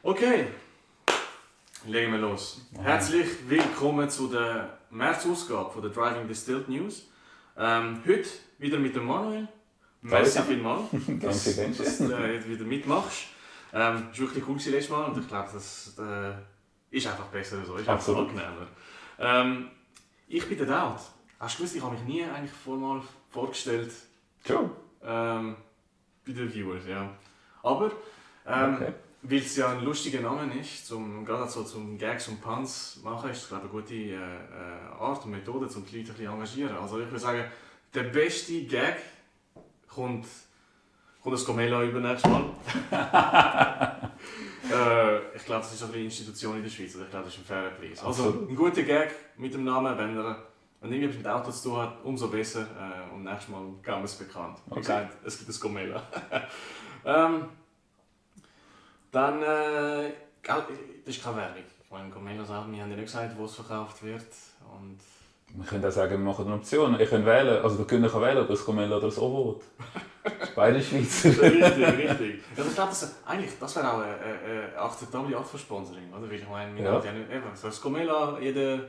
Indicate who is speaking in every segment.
Speaker 1: Okay, legen wir los. Herzlich willkommen zu der März-Ausgabe von der Driving Distilled News. Heute wieder mit dem Manuel. Merci vielmals, dass du wieder mitmachst. Es war wirklich cool letztes Mal und ich glaube, das ist einfach besser so, ist einfach angenehmer. Ich bin der Daud. Hast du gewusst, ich habe mich nie eigentlich formal vorgestellt.
Speaker 2: Schon?
Speaker 1: Bei den Viewers, ja. Aber weil es ja ein lustiger Name ist, gerade so zum Gags und Puns machen, ist es glaube ich eine gute Art und Methode, um die Leute ein bisschen engagieren. Also ich würde sagen, der beste Gag kommt das Gomela übernächstes Mal. Ich glaube, das ist eine Institution in der Schweiz. Ich glaube, das ist ein fairer Preis. Also ein guter Gag mit dem Namen, wenn irgendetwas mit Autos zu tun hat, umso besser. Und nächstes Mal geben wir es bekannt. Wie gesagt, es gibt ein Gomela. Dann, das ist keine Werbung. Ich meine, Gomela sagt, wir haben ja nicht gesagt, wo es verkauft wird. Und
Speaker 2: wir können auch sagen, wir machen eine Option. Ihr könnt wählen, also der Kunde kann wählen, ob das Gomela oder das Ovo will. Beide Schweizer.
Speaker 1: Richtig. Ja, ich glaube, das wäre auch eine akzeptable Art von Sponsoring. Oder? Weil ich meine, wir haben ja nicht eben so das Gomela jeden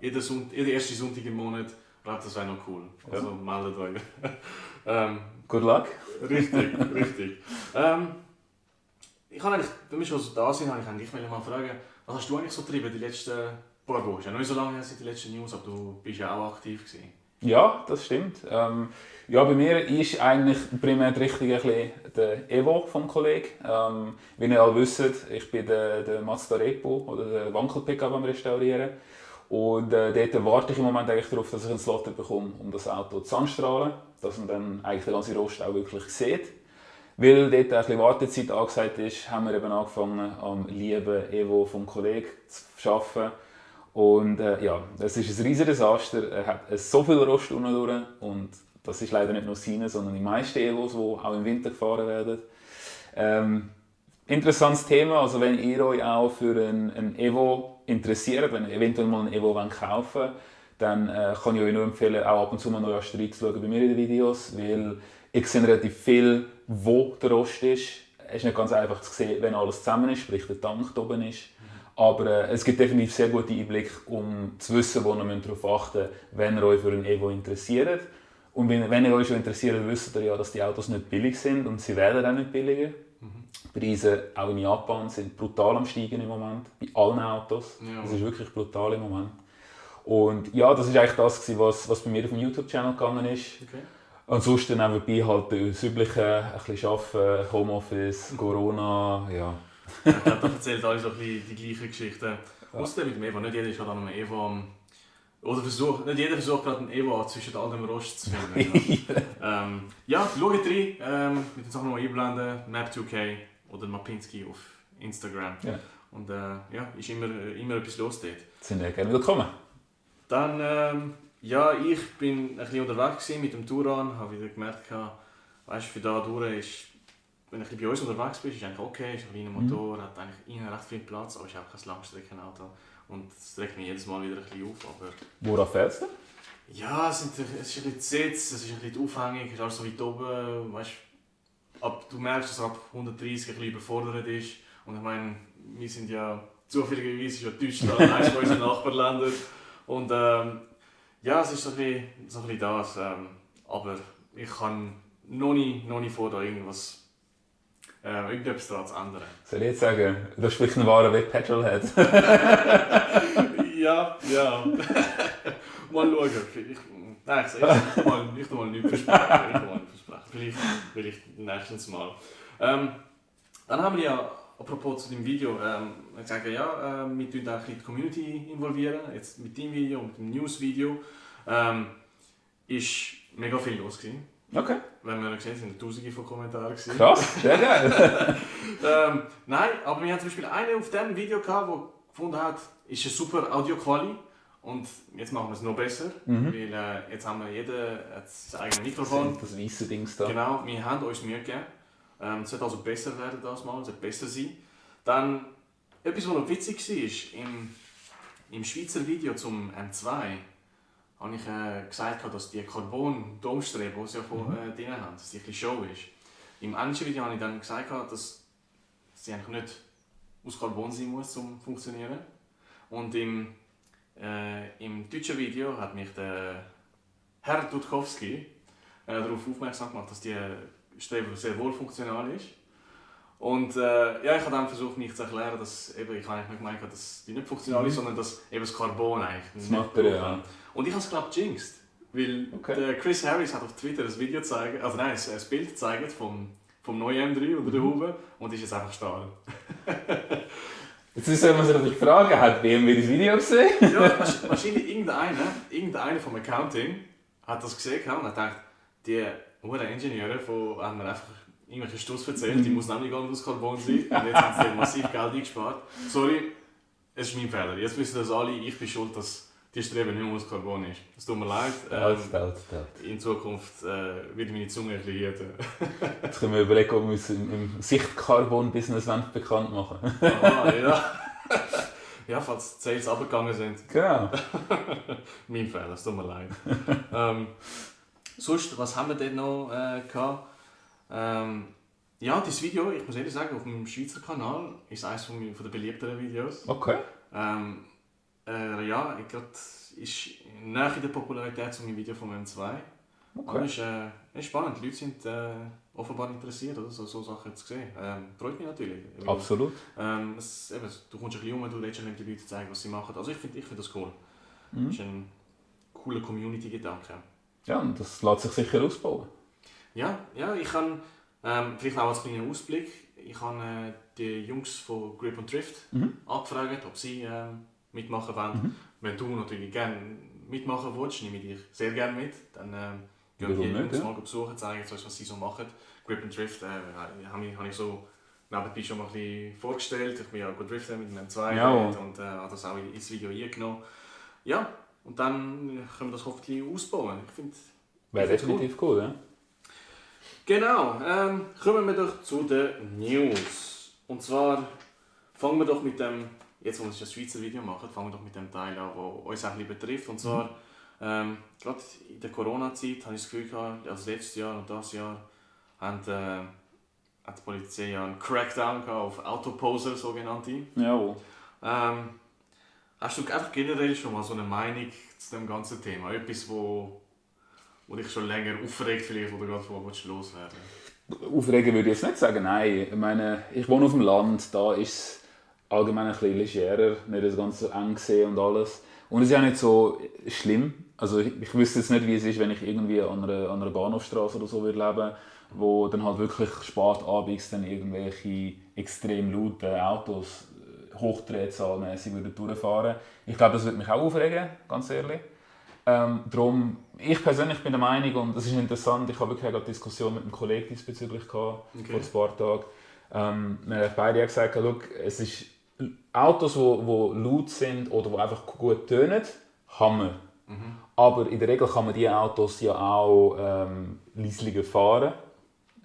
Speaker 1: ersten Sonntag im Monat. Ich glaube, das wäre noch cool. Also meldet euch.
Speaker 2: Good luck.
Speaker 1: Richtig. Ich kann eigentlich, wenn wir schon da sind, ich mal fragen, was hast du eigentlich so getrieben die letzten paar Wochen? Ja, noch nicht so lange seit den letzten News, aber du bist ja auch aktiv gewesen. Ja,
Speaker 2: das stimmt. Bei mir ist eigentlich primär die Richtung der Evo vom Kollegen. Wie ihr alle wisst, ich bin der Mazda Repo oder der Wankel-Pickup am Restaurieren. Und dort warte ich im Moment eigentlich darauf, dass ich einen Slot bekomme, um das Auto zu anstrahlen, dass man dann eigentlich den ganzen Rost auch wirklich sieht. Weil dort ein bisschen Wartezeit angesagt ist, haben wir eben angefangen, am lieben Evo vom Kollegen zu arbeiten. Und das ist ein riesiges Desaster. Er hat so viel Rost unten und das ist leider nicht nur seine, sondern die meisten Evos, die auch im Winter gefahren werden. Interessantes Thema, also wenn ihr euch auch für ein Evo interessiert, wenn ihr eventuell mal ein Evo kaufen wollt, dann kann ich euch nur empfehlen, auch ab und zu mal noch Asteroid zu schauen bei mir in den Videos, weil ich sehe relativ viel, wo der Rost ist. Es ist nicht ganz einfach zu sehen, wenn alles zusammen ist, sprich der Tank da oben ist. Aber es gibt definitiv sehr gute Einblicke, um zu wissen, wo ihr darauf achten müsst, wenn ihr euch für ein Evo interessiert. Und wenn ihr euch schon interessiert, wisst ihr ja, dass die Autos nicht billig sind und sie werden auch nicht billiger. Die Preise, auch in Japan, sind brutal am Steigen im Moment, bei allen Autos. Ja. Das ist wirklich brutal im Moment. Und ja, das war eigentlich das, was bei mir auf dem YouTube-Channel gegangen ist. Okay. Ansonsten nebenbei halt das übliche, ein bisschen Arbeiten, Homeoffice, Corona, ja.
Speaker 1: Ich glaube, da erzählt alle so ein bisschen die gleichen Geschichten. Außerdem mit dem Evo, nicht jeder ist gerade an einem Evo nicht jeder versucht gerade einen Evo zwischen all dem Rost zu finden. Schaut rein, mit den Sachen noch einblenden, Map2K oder Mapinski auf Instagram. Ja. Und ist immer etwas los dort.
Speaker 2: Sind ja gerne willkommen.
Speaker 1: Dann, ich bin ein bisschen unterwegs mit dem Touran, habe wieder gemerkt, für da durch ist, wenn du bei uns unterwegs bist, ist eigentlich okay, ist ein kleiner Motor, hat eigentlich innen recht viel Platz, aber ist auch kein Langstreckenauto. Und das regt mich jedes Mal wieder ein bisschen auf. Aber
Speaker 2: worauf fährst du?
Speaker 1: Ja, es ist ein bisschen die Sitz, es ist ein bisschen die Aufhängung, es ist alles so weit oben. Weißt, du merkst, dass es ab 130 ein bisschen überfordert ist. Und ich meine, wir sind ja zufälligerweise in Deutschland, eines von unseren Nachbarländern. Und es ist so ein bisschen das. Aber ich kann noch nicht vor, da irgendetwas daran zu ändern.
Speaker 2: Soll ich jetzt sagen, du bist vielleicht ein wahrer Petrolhead?
Speaker 1: Ja. Mal schauen. Ich tu mal nichts versprechen. Vielleicht nächstes Mal. Dann haben wir ja, apropos zu dem Video, gesagt, wir tun auch die Community involvieren. Jetzt mit dem Video und mit dem News-Video ist mega viel los gewesen.
Speaker 2: Okay.
Speaker 1: Wenn wir gesehen sind, Tausende von Kommentaren gewesen.
Speaker 2: Krass, sehr geil.
Speaker 1: Nein, aber wir haben zum Beispiel einen auf diesem Video gehabt, der gefunden hat, ist eine super Audio-Quali. Und jetzt machen wir es noch besser, weil jetzt haben wir jeder sein eigenes Mikrofon.
Speaker 2: Das weiße Ding da.
Speaker 1: Genau, wir haben uns Mühe gegeben. Es sollte also besser werden das Mal, es sollte besser sein. Dann, etwas, was noch witzig war, im Schweizer Video zum M2 habe ich gesagt, dass die Carbon-Domstrebe, die sie ja drin haben, dass die ein bisschen Show ist. Im englischen Video habe ich dann gesagt, dass sie eigentlich nicht aus Carbon sein muss, um zu funktionieren. Und im deutschen Video hat mich der Herr Dudkowski darauf aufmerksam gemacht, dass die Strebe sehr wohl funktional ist. Und ja, ich habe dann versucht, mich zu erklären, dass eben, ich eigentlich nicht gemeint habe, dass die nicht funktional ist, sondern dass eben das Carbon eigentlich
Speaker 2: das Material.
Speaker 1: Und ich habe es, glaube ich, jinxed. Weil der Chris Harris hat auf Twitter ein Video gezeigt, also nein, ein Bild gezeigt vom neuen M3 unter der Haube und ist jetzt einfach Stahl.
Speaker 2: Jetzt soll man sich natürlich fragen, hat BMW das Video gesehen?
Speaker 1: Ja, wahrscheinlich irgendeiner vom Accounting hat das gesehen und hat gedacht, die Ingenieure haben mir einfach irgendwelche Stuss erzählt, die muss nämlich gar nicht aus Carbon sein. Und jetzt haben sie massiv Geld eingespart. Sorry, es ist mein Fehler. Jetzt wissen das alle, ich bin schuld, dass die Strebe nicht mehr aus Carbon ist. Es tut mir leid. In Zukunft wird meine Zunge ein bisschen härter.
Speaker 2: Jetzt können wir überlegen, ob wir uns im Sicht-Carbon-Business bekannt machen.
Speaker 1: Aha, ja. Ja, falls die Sales runtergegangen sind.
Speaker 2: Genau.
Speaker 1: Mein Fehler, es tut mir leid. Sonst, was haben wir denn noch gehabt? Ja, das Video, ich muss ehrlich sagen, auf dem Schweizer Kanal ist eines von den beliebteren Videos.
Speaker 2: Okay.
Speaker 1: Ja, gerade ist nahe in der Popularität zu meinem Video vom M2. Okay. Aber es ist spannend, die Leute sind offenbar interessiert, oder? So Sachen zu sehen. Freut mich natürlich.
Speaker 2: Absolut.
Speaker 1: Du kommst ein bisschen um, du redest schon die Leute zeigen, was sie machen. Also ich find das cool. Das ist ein cooler Community-Gedanke.
Speaker 2: Ja, und das lässt sich sicher ausbauen.
Speaker 1: Ja, ich kann vielleicht auch als kleinen Ausblick. Ich habe die Jungs von Grip und Drift angefragt, ob sie mitmachen wollen. Wenn du natürlich gerne mitmachen willst, nehme ich dich sehr gerne mit. Dann gehen wir die Jungs mal besuchen, zeigen, was sie so machen. Grip und Drift habe ich so nebenbei schon mal ein bisschen vorgestellt. Ich bin ja gut Drifter mit einem M2 und habe das auch ins Video eingenommen. Ja, und dann können wir das hoffentlich ausbauen. Ich finde,
Speaker 2: wäre definitiv cool, ja?
Speaker 1: Genau, kommen wir doch zu den News. Und zwar fangen wir doch mit dem, jetzt wo wir das Schweizer Video machen, fangen wir doch mit dem Teil an, der uns auch ein bisschen betrifft. Und zwar, gerade in der Corona-Zeit habe ich das Gefühl gehabt, also letztes Jahr und dieses Jahr hat die Polizei ja einen Crackdown auf Autoposer, sogenannte.
Speaker 2: Jawohl.
Speaker 1: Hast du einfach generell schon mal so eine Meinung zu dem ganzen Thema? Etwas, wo dich schon länger aufregt, vielleicht, wo du gerade loswerden willst?
Speaker 2: Aufregen würde ich jetzt nicht sagen, nein. Ich meine, ich wohne auf dem Land, da ist es allgemein ein bisschen legerer, nicht das ganz so eng gesehen und alles. Und es ist ja nicht so schlimm. Also ich wüsste jetzt nicht, wie es ist, wenn ich irgendwie an einer Bahnhofstraße oder so leben würde, wo dann halt wirklich spät abends dann irgendwelche extrem lauten Autos hochdrehzahlmässig durchfahren. Ich glaube, das würde mich auch aufregen, ganz ehrlich. Darum, ich persönlich bin der Meinung, und das ist interessant, ich habe wirklich eine Diskussion mit einem Kollegen diesbezüglich gehabt, vor ein paar Tagen. Wir haben beide gesagt, look, es ist Autos, die laut sind oder die einfach gut tönen, Hammer. Aber in der Regel kann man diese Autos ja auch leislicher fahren.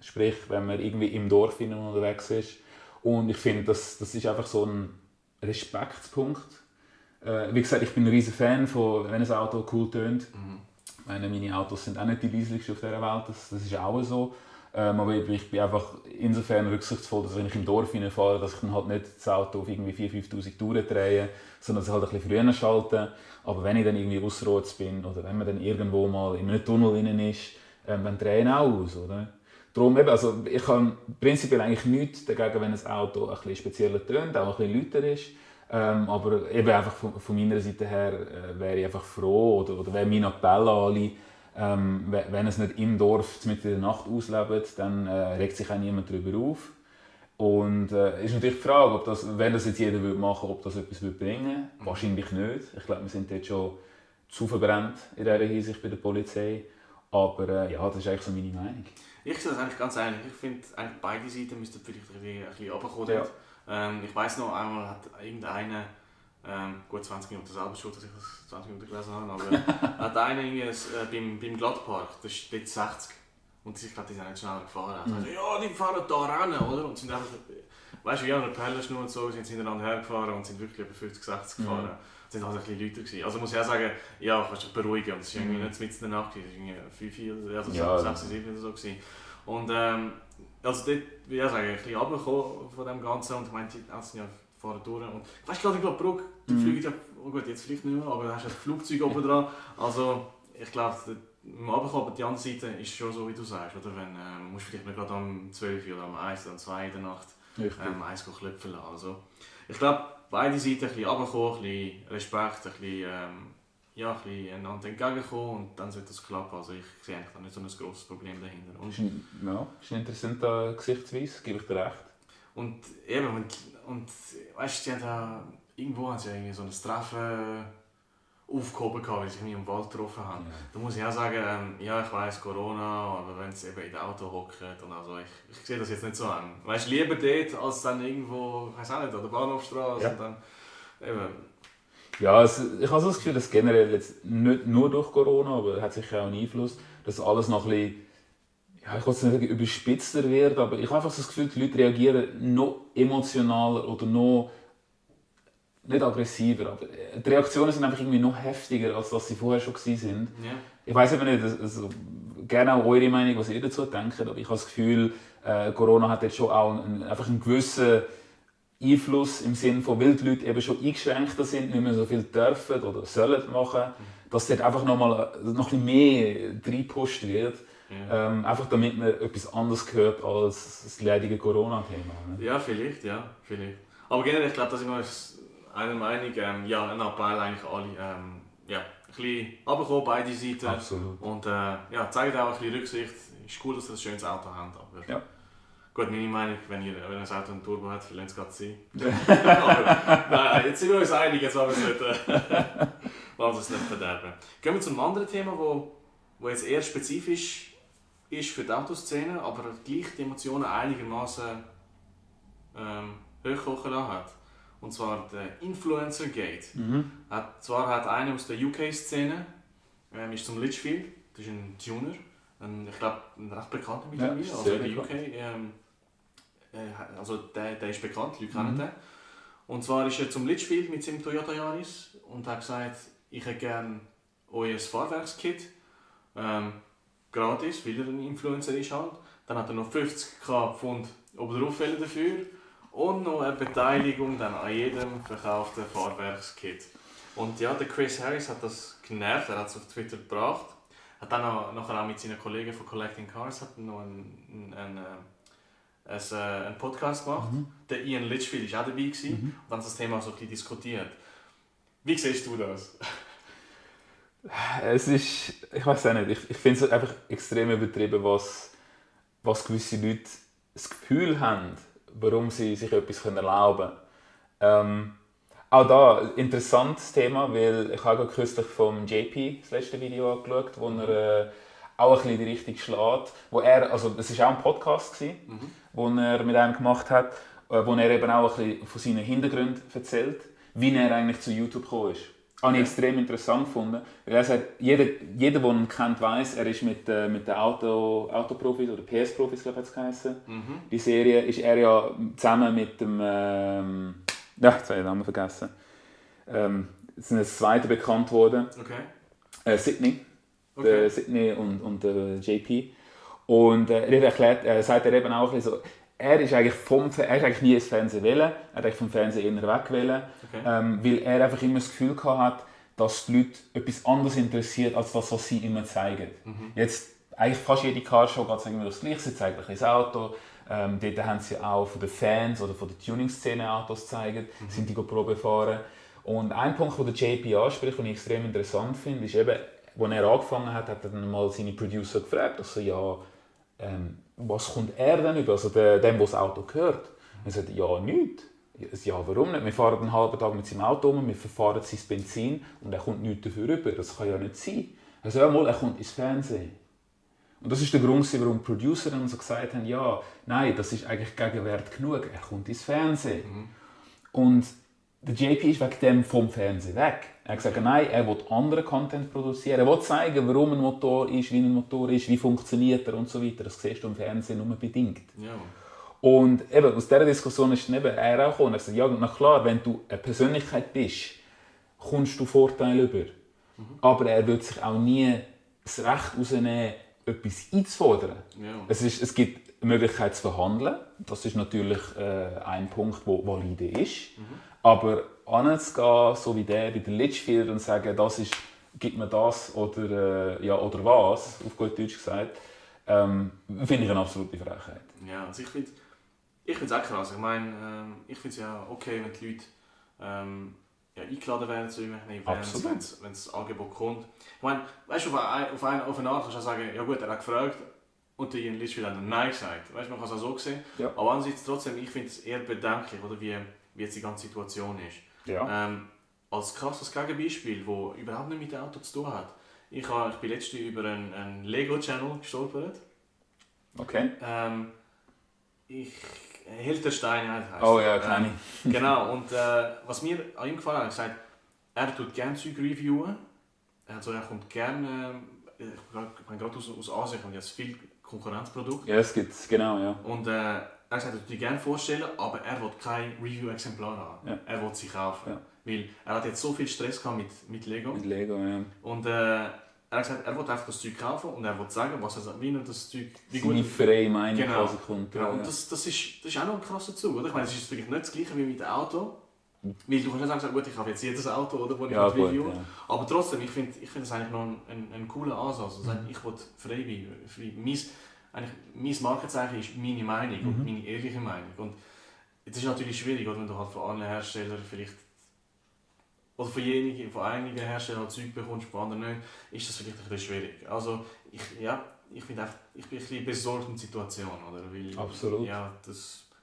Speaker 2: Sprich, wenn man irgendwie im Dorf unterwegs ist. Und ich finde, das ist einfach so ein Respektspunkt. Wie gesagt, ich bin ein riesen Fan von, wenn ein Auto cool tönt. Meine Autos sind auch nicht die leislichsten auf dieser Welt, das ist auch so. Aber ich bin einfach insofern rücksichtsvoll, dass wenn ich im Dorf fahre, dass ich dann halt nicht das Auto auf irgendwie 4'000, 5'000 Touren drehe, sondern dass ich halt ein bisschen früher schalte. Aber wenn ich dann irgendwie ausgerotzt bin oder wenn man dann irgendwo mal in einem Tunnel drin ist, dann drehe ich auch aus, oder? Darum eben, also ich habe prinzipiell eigentlich nichts dagegen, wenn ein Auto ein bisschen spezieller tönt, auch ein bisschen lauter ist. Aber eben einfach von meiner Seite her wäre ich einfach froh oder wäre mein Appell an alle, wenn es nicht im Dorf mitten in der Nacht auslebt, dann regt sich auch niemand darüber auf. Und ist natürlich die Frage, ob das, wenn das jetzt jeder machen würde, ob das etwas bringen würde. Wahrscheinlich nicht. Ich glaube, wir sind dort schon zu verbrannt in dieser Hinsicht bei der Polizei. Aber ja, das ist eigentlich so meine Meinung.
Speaker 1: Ich sehe das eigentlich ganz ähnlich. Ich finde, eigentlich beide Seiten müssten vielleicht ein bisschen runterkommen. Ja. Ich weiss noch, einmal hat irgendeiner, gut 20 Minuten selber schuld, dass ich das 20 Minuten gelesen habe, aber hat einer beim Glattpark, das ist dort 60 und ich glaube, die sind nicht schneller gefahren. Also, ja, die fahren da rein, oder? Und sind einfach, weißt du, wie an einer Pellerschnur und so, sind sie hintereinander hergefahren und sind wirklich über 50, 60 gefahren. Das sind halt ein bisschen Leute gewesen. Also muss ich auch sagen, ja, kannst dich beruhigen. Und es war irgendwie nicht mitten in der Nacht, es war irgendwie 5, 6, 7 oder so gewesen. Und also dort, wie ich sagen, ein bisschen runtergekommen von dem Ganzen. Und ich meine, die sind ja fahren durch. Und weißt du, gerade die Brücke, du fliegst ja, oh gut, jetzt fliegt nicht mehr, aber du hast ein Flugzeug oben dran. Also, ich glaube, im Abendkommen, die andere Seite ist schon so, wie du sagst. Oder wenn, musst du vielleicht nicht gerade am 12 oder am 1 oder am 2 in der Nacht eins klopfen lassen. Also, ich glaube, beide Seiten ein bisschen runterkommen, ein bisschen Respekt, ein bisschen, ein bisschen einander entgegenkommen und dann sollte das klappen. Also ich sehe eigentlich da nicht so ein grosses Problem dahinter. Und,
Speaker 2: ist eine interessante Gesichtsweise, gebe ich dir recht.
Speaker 1: Und eben, weißt du, irgendwo haben sie irgendwie so ein Treffen aufgehoben, weil sie sich im Wald getroffen haben. Ja. Da muss ich auch sagen, ja, ich weiss, Corona, aber wenn sie eben in dem Auto hocken, und also ich sehe das jetzt nicht so an. Weißt du, lieber dort, als dann irgendwo, ich weiß auch nicht, an der Bahnhofstraße und dann eben.
Speaker 2: Ja, ich habe so das Gefühl, dass generell jetzt nicht nur durch Corona, aber hat sicher auch einen Einfluss, dass alles noch ein bisschen, ja, ich will nicht sagen, überspitzter wird, aber ich habe einfach so das Gefühl, die Leute reagieren noch emotionaler oder noch nicht aggressiver, aber die Reaktionen sind einfach irgendwie noch heftiger, als was sie vorher schon waren.
Speaker 1: Ja.
Speaker 2: Ich weiß eben nicht, also, gerne auch eure Meinung, was ihr dazu denkt, aber ich habe das Gefühl, Corona hat jetzt schon auch einfach einen gewissen Einfluss im Sinne von, weil die Leute eben schon eingeschränkter sind, nicht mehr so viel dürfen oder sollen machen, dass dort einfach noch ein bisschen mehr reingepusht wird. Ja. Einfach damit man etwas anderes hört als das leidige Corona-Thema. Ne?
Speaker 1: Ja, vielleicht. Aber generell, ich glaube, da sind wir einer Meinung, ja, ein Appell eigentlich alle, ja, ein bisschen runterkommen, beide Seiten.
Speaker 2: Absolut.
Speaker 1: Und ja, zeigt auch ein bisschen Rücksicht. Es ist cool, dass ihr ein schönes Auto habt, aber
Speaker 2: ja.
Speaker 1: Gut, meine Meinung, wenn ein Auto einen Turbo hat, lasst es gerade sein. Aber nein, jetzt sind wir uns einig, jetzt wollen wir es nicht verderben. Gehen wir zu einem anderen Thema, wo jetzt eher spezifisch ist für die Autoszene, aber gleich die Emotionen einigermaßen hochkochen lassen hat. Und zwar der Influencer Gate. Zwar hat einer aus der UK-Szene, ist zum Litchfield, das ist ein Tuner, ich glaube ein recht bekannter mittlerweile, ja, also in der UK. Also der ist bekannt, die Leute kennen den. Und zwar ist er zum Litchfield mit seinem Toyota Yaris und hat gesagt, ich hätte gerne euer Fahrwerkskit, gratis, weil er ein Influencer ist halt. Dann hat er noch 50.000 Pfund obendrauf dafür und noch eine Beteiligung dann an jedem verkauften Fahrwerkskit. Und ja, der Chris Harris hat das genervt, er hat es auf Twitter gebracht, hat dann nachher auch mit seinen Kollegen von Collecting Cars hat noch einen Podcast gemacht. Der Ian Litchfield war auch dabei und dann das Thema so ein bisschen diskutiert. Wie siehst du das?
Speaker 2: Es ist, ich weiß auch nicht, ich finde es einfach extrem übertrieben, was gewisse Leute das Gefühl haben, warum sie sich etwas erlauben können. Auch da ein interessantes Thema, weil ich habe kürzlich vom JP das letzte Video angeschaut, wo er auch ein bisschen in die Richtung schlägt. Also es war auch ein Podcast, den er mit einem gemacht hat, wo er eben auch ein bisschen von seinen Hintergründen erzählt, wie er eigentlich zu YouTube gekommen ist. Das habe ich extrem interessant gefunden. Weil er sagt, jeder, der ihn kennt, weiss, er ist mit den Autoprofis oder PS-Profis, glaube ich, hat es geheißen. Die Serie ist er ja zusammen mit dem jetzt habe ich den Namen vergessen. Es ist ein zweiter bekannt worden.
Speaker 1: Okay.
Speaker 2: Sydney. Okay. Sydney und JP. Und er sagt eben auch ein bisschen so, er ist eigentlich nie ins Fernsehen wollen, er hat eigentlich vom Fernsehen eher weg wollen, weil er einfach immer das Gefühl hatte, dass die Leute etwas anderes interessiert, als das, was sie immer zeigen. Jetzt, eigentlich fast jede Carshow geht es irgendwie das Gleiche, sie zeigen ein Auto, dort haben sie auch von den Fans oder von der Tuning-Szene Autos gezeigt, sind die Probe fahren. Und ein Punkt, den der JP anspricht, den ich extrem interessant finde, ist eben, als er angefangen hat, hat er dann mal seine Producer gefragt, also, ja, was kommt er denn über, also dem, der das Auto gehört? Er sagt, ja, nichts. Ja, warum nicht? Wir fahren einen halben Tag mit seinem Auto um, wir verfahren sein Benzin und er kommt nichts dafür rüber. Das kann ja nicht sein. Also ja, mal, er kommt ins Fernsehen. Und das ist der Grund, warum die Producer dann so gesagt haben, ja, nein, das ist eigentlich Gegenwert genug, er kommt ins Fernsehen. Und der JP ist wegen dem vom Fernsehen weg. Er hat gesagt, nein, er will anderen Content produzieren. Er will zeigen, warum ein Motor ist, wie ein Motor ist, wie funktioniert er und so weiter. Das siehst du im Fernsehen nur bedingt.
Speaker 1: Ja.
Speaker 2: Und eben, aus dieser Diskussion ist dann eben er auch gekommen. Er hat gesagt, ja, na klar, wenn du eine Persönlichkeit bist, kommst du Vorteile über. Aber er wird sich auch nie das Recht herausnehmen, etwas einzufordern.
Speaker 1: Ja.
Speaker 2: Es gibt eine Möglichkeit zu verhandeln. Das ist natürlich ein Punkt, der valide ist. Aber anzugehen, so wie der bei der Litchfield und sagen, das ist, gibt mir das oder, oder was, auf gut Deutsch gesagt, finde ich eine absolute Frechheit.
Speaker 1: Ja, also ich finde es auch krass. Ich meine, ich finde es ja okay, wenn die Leute eingeladen werden zu irgendwelchen Events, wenn das Angebot kommt. Ich meine, weißt du, auf eine Art kannst du sagen, ja gut, er hat gefragt und die in Litchfield haben Nein gesagt. Weißt du, man kann es auch so sehen. Ja. Aber andererseits trotzdem, ich finde es eher bedenklich, oder, wie jetzt die ganze Situation ist.
Speaker 2: Ja.
Speaker 1: Als krasses Gegenbeispiel, das überhaupt nicht mit dem Auto zu tun hat. Ich bin letztens über einen Lego-Channel gestolpert.
Speaker 2: Okay.
Speaker 1: Hilterstein heisst
Speaker 2: oh ja, kenne ich.
Speaker 1: Genau, und was mir an ihm gefallen hat, er gesagt, er tut gerne Zeug reviewen. Also er kommt gerne, ich meine gerade aus Asien, kommt jetzt viel Konkurrenzprodukte.
Speaker 2: Ja, es gibt es, genau, ja.
Speaker 1: Und er hat gesagt, er würde die gerne vorstellen, aber er will kein Review-Exemplar haben. Ja. Er will sie kaufen. Ja. Weil er hat jetzt so viel Stress gehabt mit Lego.
Speaker 2: Mit Lego, ja.
Speaker 1: Und er hat gesagt, er will einfach das Zeug kaufen und er will sagen, was er sagt, wie das Zeug...
Speaker 2: Seine freie Meinung quasi kommt.
Speaker 1: Genau. Und das ist auch noch ein krasser Zug, oder? Ich meine, es ist vielleicht nicht das gleiche wie mit dem Auto. Weil du kannst nicht sagen, gut, ich habe jetzt jedes Auto, oder, das ich review. Ja. Aber trotzdem, ich finde das eigentlich noch ein cooler Ansatz. Also, ich will frei sein. Mein Markenzeichen ist meine Meinung und meine ehrliche Meinung. Und es ist natürlich schwierig, oder, wenn du halt von anderen Herstellern vielleicht... Oder von einigen Herstellern Zeug bekommst, von anderen nicht, ist das vielleicht ein bisschen schwierig. Also ich bin ein bisschen besorgt um die Situation, oder? Weil,
Speaker 2: absolut.
Speaker 1: Ja,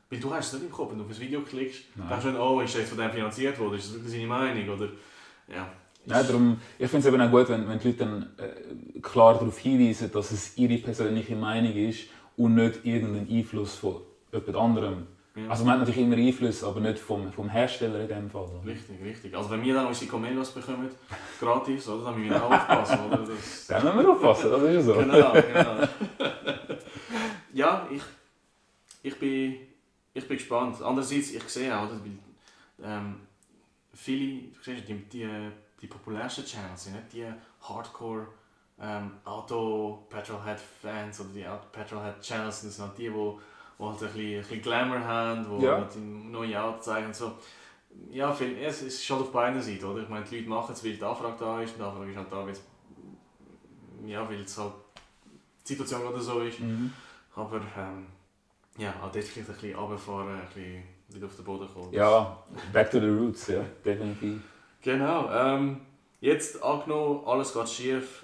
Speaker 1: weil du hast es nicht im Kopf, wenn du auf ein Video klickst, denkst du nicht, oh, ist das von dem finanziert worden, ist das wirklich seine Meinung, oder? Ja.
Speaker 2: Nein, darum, ich finde es eben auch gut, wenn die Leute dann klar darauf hinweisen, dass es ihre persönliche Meinung ist und nicht irgendein Einfluss von jemand anderem. Ja. Also man hat natürlich immer Einfluss, aber nicht vom Hersteller in dem Fall. Oder?
Speaker 1: Richtig. Also wenn wir dann unsere Comelos bekommen, gratis, oder, dann müssen wir auch aufpassen. Oder?
Speaker 2: Dann müssen wir aufpassen, das ist ja so.
Speaker 1: Genau. Ja, ich bin gespannt. Andererseits, ich sehe auch, weil, viele, du siehst, die populärsten Channels sind nicht die Hardcore Auto-Petrolhead-Fans oder die Petrolhead-Channels, das sind die halt ein bisschen Glamour haben, die halt neue Autos zeigen und so. Ja, es ist schon auf beiden Seiten, oder? Ich meine, die Leute machen es, weil die Anfrage da ist, und die Anfrage ist halt da, weil es halt die Situation gerade so ist. Aber auch dort vielleicht ein bisschen runterfahren, ein bisschen wieder auf den Boden kommen.
Speaker 2: Ja, back to the roots, ja, definitiv.
Speaker 1: Genau. Jetzt angenommen, alles geht schief,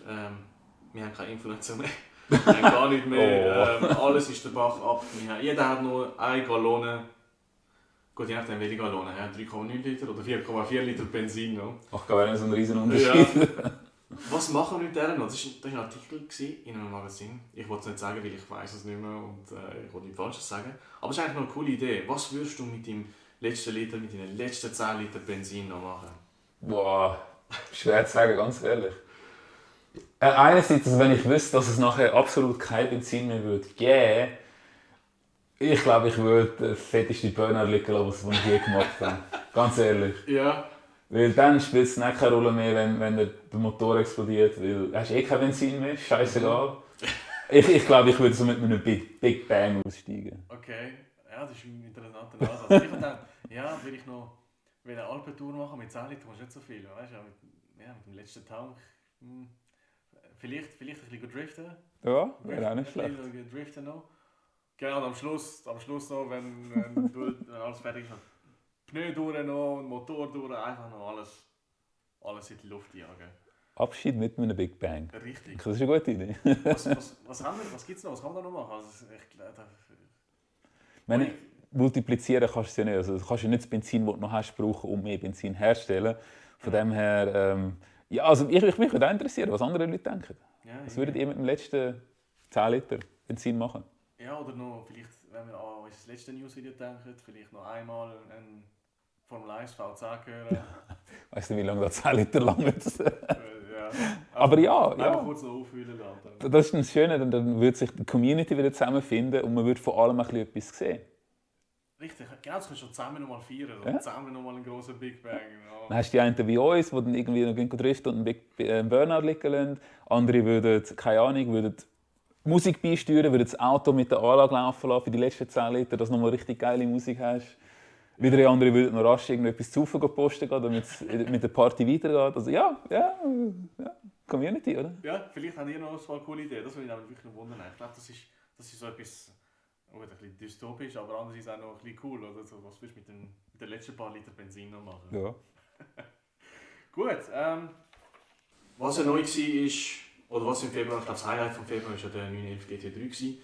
Speaker 1: wir haben keine Influencer mehr. Wir haben gar nicht mehr, alles ist der Bach ab. Jeder hat nur eine Gallone, gut, je nachdem welche Gallone, 3,9 Liter oder 4,4 Liter Benzin. No?
Speaker 2: Ach, gar nicht so ein riesen Unterschied.
Speaker 1: Ja. Was machen wir mit der noch? Das war ein Artikel in einem Magazin. Ich wollte es nicht sagen, weil ich weiß es nicht mehr und ich wollte nichts Falsches sagen. Aber es ist eigentlich noch eine coole Idee. Was würdest du mit deinem letzten Liter, mit deinen letzten 10 Liter Benzin noch machen?
Speaker 2: Boah, schwer zu sagen, ganz ehrlich. Einerseits, also wenn ich wüsste, dass es nachher absolut kein Benzin mehr würde geben, ich glaube, ich würde den fettesten Burner liegen lassen, was ich je gemacht habe. Ganz ehrlich.
Speaker 1: Ja.
Speaker 2: Weil dann spielt es nicht keine Rolle mehr, wenn der Motor explodiert, weil du hast kein Benzin mehr, scheißegal. Ich glaube, ich würde so mit einem Big Bang aussteigen.
Speaker 1: Okay, ja, das ist ein interessanter Ansatz. Ich dachte, will ich noch eine Alpentour machen mit 10 Litern, nicht so viel, weißt du, mit dem letzten Tank. Vielleicht ein bisschen driften.
Speaker 2: Ja, wäre auch nicht schlecht.
Speaker 1: Driften noch. Genau, und am Schluss noch, wenn alles fertig ist, Pneu durch noch und Motor durch, einfach noch alles in die Luft jagen.
Speaker 2: Abschied mit einem Big Bang.
Speaker 1: Richtig.
Speaker 2: Das ist eine gute Idee.
Speaker 1: Was gibt es noch? Was kann man da noch machen?
Speaker 2: Multiplizieren kannst du ja nicht. Also, du kannst ja nicht das Benzin, das du noch hast, brauchen, um mehr Benzin herzustellen. Von dem her, also mich würde auch interessieren, was andere Leute denken. Ja, was würdet ihr mit dem letzten 10 Liter Benzin machen? Ja,
Speaker 1: oder noch, vielleicht, wenn wir an unser letztes Newsvideo denken, vielleicht noch einmal ein Formel 1 V10 hören.
Speaker 2: Weißt du, wie lange das 10 Liter lang ist?
Speaker 1: Ja.
Speaker 2: Aber ja.
Speaker 1: Kurz noch auffüllen lassen.
Speaker 2: Das ist das Schöne, dann würde sich die Community wieder zusammenfinden und man würde vor allem ein bisschen etwas sehen.
Speaker 1: Richtig, genau, das kannst du zusammen nochmal feiern, oder zusammen nochmal einen grossen Big Bang. Ja.
Speaker 2: Dann hast du die einen wie uns, die dann irgendwie noch driften und einen Burnout liegen lassen. Andere würden, keine Ahnung, Musik beisteuern, würde das Auto mit der Anlage laufen lassen für die letzten 10 Liter, dass du nochmal richtig geile Musik hast. Wieder andere würden noch rasch irgendetwas zu posten gehen, damit es mit der Party weitergeht. Also ja, Community, oder?
Speaker 1: Ja, vielleicht habt ihr noch ein paar coole Ideen. Das würde ich aber wirklich noch wundern. Ich glaube, das ist so etwas, ein bisschen dystopisch, aber andererseits auch noch ein bisschen cool. Oder so, was willst du mit den letzten paar Liter Benzin noch machen?
Speaker 2: Ja.
Speaker 1: Gut, was ja neu war, oder was im Februar, ich glaube das Highlight vom Februar war ja der 911 GT3 gewesen.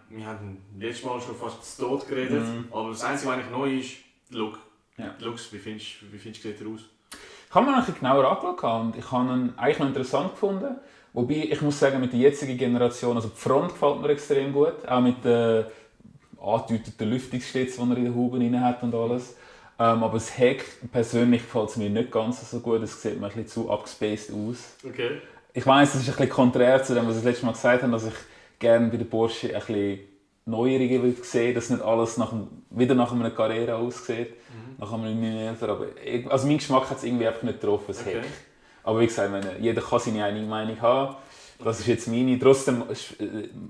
Speaker 1: Wir haben letztes Mal schon fast zu Tod geredet, aber das Einzige, was eigentlich neu ist, der Look.
Speaker 2: Ja.
Speaker 1: Der Looks, wie findest du, sieht er aus?
Speaker 2: Ich habe mir noch ein bisschen genauer angeschaut und ich habe ihn eigentlich noch interessant gefunden. Wobei, ich muss sagen, mit der jetzigen Generation, also die Front gefällt mir extrem gut, auch mit den angedeuteten Lüftungsschlitz, die er in den Huben drin hat und alles. Aber das Heck, persönlich gefällt es mir nicht ganz so gut, es sieht mir ein bisschen zu abgespaced aus.
Speaker 1: Okay.
Speaker 2: Ich weiss, das ist ein bisschen konträr zu dem, was ich das letzte Mal gesagt habe, dass ich gerne bei den Porsche ein bisschen Neuerungen würde sehen, dass nicht alles wieder nach einer Karriere aussieht, nach einem 911. Aber also mein Geschmack hat es irgendwie einfach nicht getroffen, das Heck. Aber wie gesagt, jeder kann seine eigene Meinung haben. Das ist jetzt meine. Trotzdem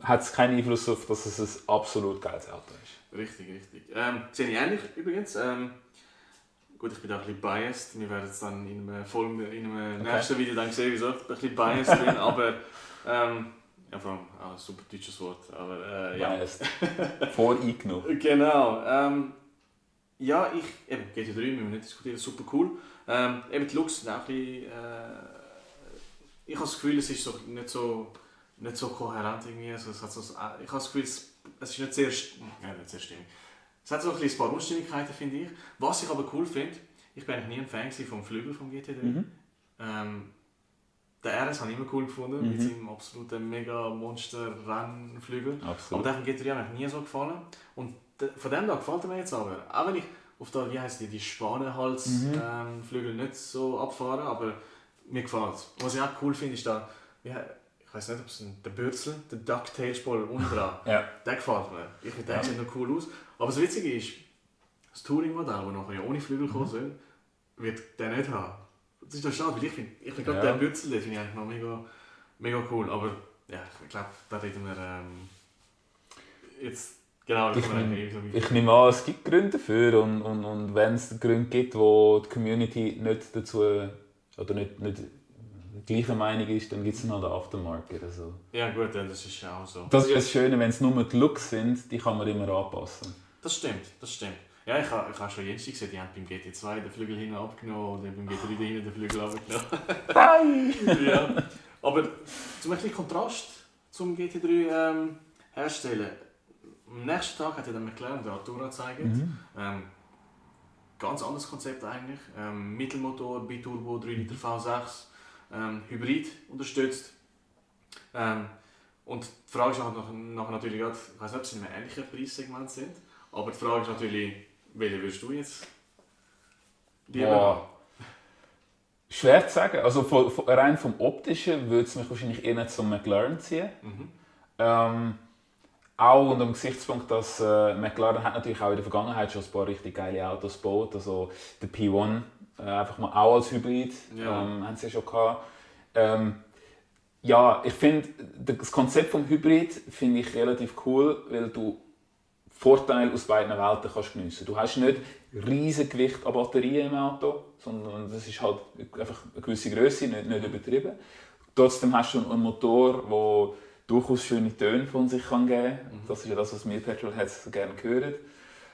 Speaker 2: hat es keinen Einfluss auf, dass es ein absolut geiles Auto ist.
Speaker 1: Richtig. Sehe ich ähnlich übrigens. Gut, ich bin auch ein bisschen biased. Wir werden es dann in einem nächsten Video dann sehen, wieso ich ein bisschen biased bin. Aber ja, vor allem auch ein super deutsches Wort. Aber
Speaker 2: Biased. Voreingenommen.
Speaker 1: Genau. Ja, GT3 müssen wir nicht diskutieren, super cool. Eben die Looks sind auch ein bisschen, ich habe das Gefühl, es ist so nicht so kohärent irgendwie. Also ich habe das Gefühl, es ist nicht sehr stimmig. Es hat so ein paar Unstimmigkeiten, finde ich. Was ich aber cool finde, ich bin eigentlich nie ein Fan vom Flügel vom GT3. Der RS habe ich immer cool gefunden, mit seinem absoluten Mega-Monster-Rennflügel. Aber der vom GT3 hat mir nie so gefallen. Und von dem da gefällt er mir jetzt aber. Auch wenn ich auf die Spanenhals-Flügel nicht so abfahre, aber mir gefällt es. Was ich auch cool finde, ist da, ich weiß nicht, ob es der Bürzel, der Ducktail-Spoiler unten dran, der gefällt mir. Ich finde, der sieht noch cool aus. Aber das Witzige ist, das Touring-Modell, das nachher ohne Flügel kommen soll, wird der nicht haben. Das ist doch schade, weil ich finde gerade den Bürzel, den finde ich eigentlich noch mega cool. Aber ja, ich glaube, da reden wir jetzt genau.
Speaker 2: Ich nehme an, es gibt Gründe dafür und wenn es Gründe gibt, wo die Community nicht dazu oder nicht gleicher Meinung ist, dann gibt es noch den Aftermarket. Also.
Speaker 1: Ja gut, das ist auch so.
Speaker 2: Das ist das Schöne, wenn es nur die Looks sind, die kann man immer anpassen.
Speaker 1: Das stimmt. Ja, ich habe schon jetzt gesehen, die haben beim GT2 den Flügel hinten abgenommen oder beim GT3 hinten den Flügel abgenommen.
Speaker 2: Nein!
Speaker 1: Ja. Aber zum ein bisschen Kontrast zum GT3 herstellen. Am nächsten Tag hat er dann McLaren den Artura gezeigt. Ganz anderes Konzept eigentlich. Mittelmotor, Biturbo, 3 Liter V6, Hybrid unterstützt. Und die Frage ist nachher natürlich, ich weiß nicht, ob sie in einem ähnlichen Preissegment sind, aber die Frage ist natürlich, welche würdest du jetzt lieber haben?
Speaker 2: Schwer zu sagen. Also rein vom Optischen würde es mich wahrscheinlich eher zum McLaren ziehen. Auch unter dem Gesichtspunkt, dass McLaren hat natürlich auch in der Vergangenheit schon ein paar richtig geile Autos gebaut. Also der P1 einfach mal auch als Hybrid haben sie schon gehabt. Ja, ich finde das Konzept vom Hybrid finde ich relativ cool, weil du Vorteile aus beiden Welten kannst geniessen. Du hast nicht riesige Gewicht an Batterien im Auto, sondern das ist halt einfach eine gewisse Größe, nicht übertrieben. Trotzdem hast du einen Motor, der durchaus schöne Töne von sich geben kann. Das ist ja das, was wir Petrolheads gerne hören.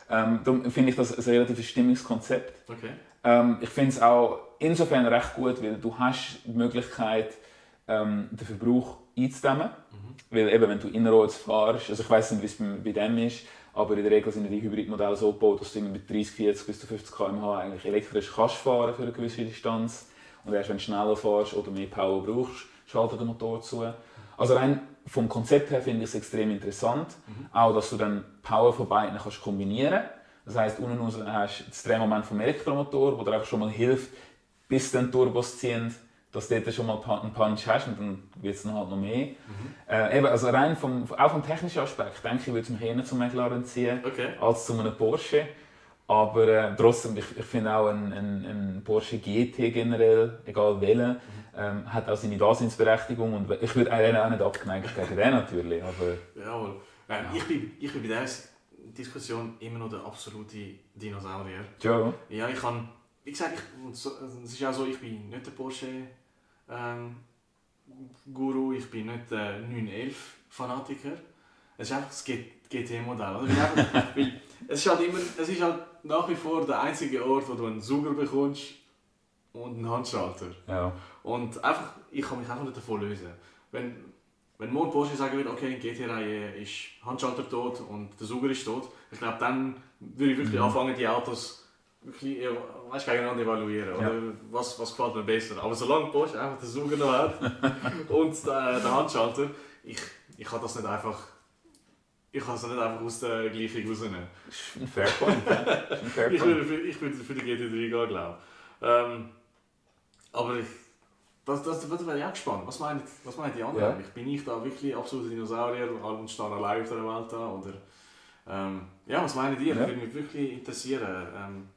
Speaker 2: Darum finde ich das ein relativ stimmiges Konzept.
Speaker 1: Okay.
Speaker 2: Ich finde es auch insofern recht gut, weil du hast die Möglichkeit, den Verbrauch einzudämmen. Weil eben, wenn du innerorts fährst, also ich weiss nicht, wie es bei dem ist, aber in der Regel sind die Hybridmodelle so gebaut, dass du mit 30, 40 bis zu 50 km/h eigentlich elektrisch kannst fahren für eine gewisse Distanz. Und erst wenn du schneller fährst oder mehr Power brauchst, schaltet der Motor zu. Also rein vom Konzept her finde ich es extrem interessant. Auch, dass du dann Power von beiden kannst kombinieren. Das heisst, unten raus hast du das Drehmoment vom Elektromotor, das dir einfach schon mal hilft, bis dann Turbos ziehen, dass du dort schon mal einen Punch hast und dann wird es dann halt noch mehr. Eben, also rein auch vom technischen Aspekt, denke ich, würde es mich eher zum McLaren ziehen als zu einem Porsche. Aber trotzdem, ich finde auch ein Porsche GT generell, egal welcher, hat auch seine Daseinsberechtigung und ich würde auch nicht abgeneigt gegen den natürlich. Aber,
Speaker 1: Jawohl. Ich bin bei dieser Diskussion immer noch der absolute Dinosaurier.
Speaker 2: ja.
Speaker 1: Ja, ich kann, wie gesagt, es ist auch so, ich bin nicht der Porsche Guru, ich bin nicht der 911 Fanatiker. Es ist einfach das GT-Modell. Es ist halt nach wie vor der einzige Ort, wo du einen Sauger bekommst und einen Handschalter.
Speaker 2: Ja.
Speaker 1: Und einfach, ich kann mich einfach nicht davon lösen. Wenn morgen Porsche sagen würde, okay, in GT-Reihe ist Handschalter tot und der Sauger ist tot, ich glaube, dann würde ich wirklich anfangen, die Autos wirklich, gegeneinander evaluieren.
Speaker 2: Ja.
Speaker 1: Oder was gefällt mir besser. Aber solange Porsche einfach den Sauger noch hat und den Handschalter, ich kann das nicht einfach. Ich kann es nicht einfach aus der Gleichung rausnehmen.
Speaker 2: Das ist ein Fairpoint. Ja.
Speaker 1: Ich würde für die GT3 gehen, glaube ich. Aber das wäre ich auch gespannt. Was meinen die anderen?
Speaker 2: Ja.
Speaker 1: Bin ich da wirklich absoluter Dinosaurier und stehe allein auf der Welt da? Oder, was meinen die?
Speaker 2: Ja.
Speaker 1: Das würde mich wirklich interessieren.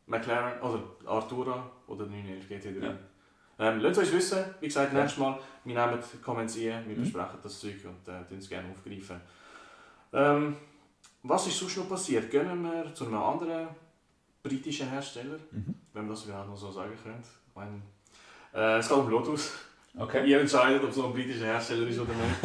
Speaker 1: McLaren, oder Artura oder 911 GT3.
Speaker 2: Ja.
Speaker 1: Lasst uns wissen, wie gesagt, nächstes Mal, wir nehmen Kommentieren, wir besprechen das Zeug und es gerne aufgreifen. Was ist sonst noch passiert? Gehen wir zu einem anderen britischen Hersteller, wenn man das überhaupt noch so sagen könnte. Ich meine, es geht um Lotus.
Speaker 2: Okay.
Speaker 1: Ihr entscheidet, ob es noch ein britischer Hersteller ist oder nicht.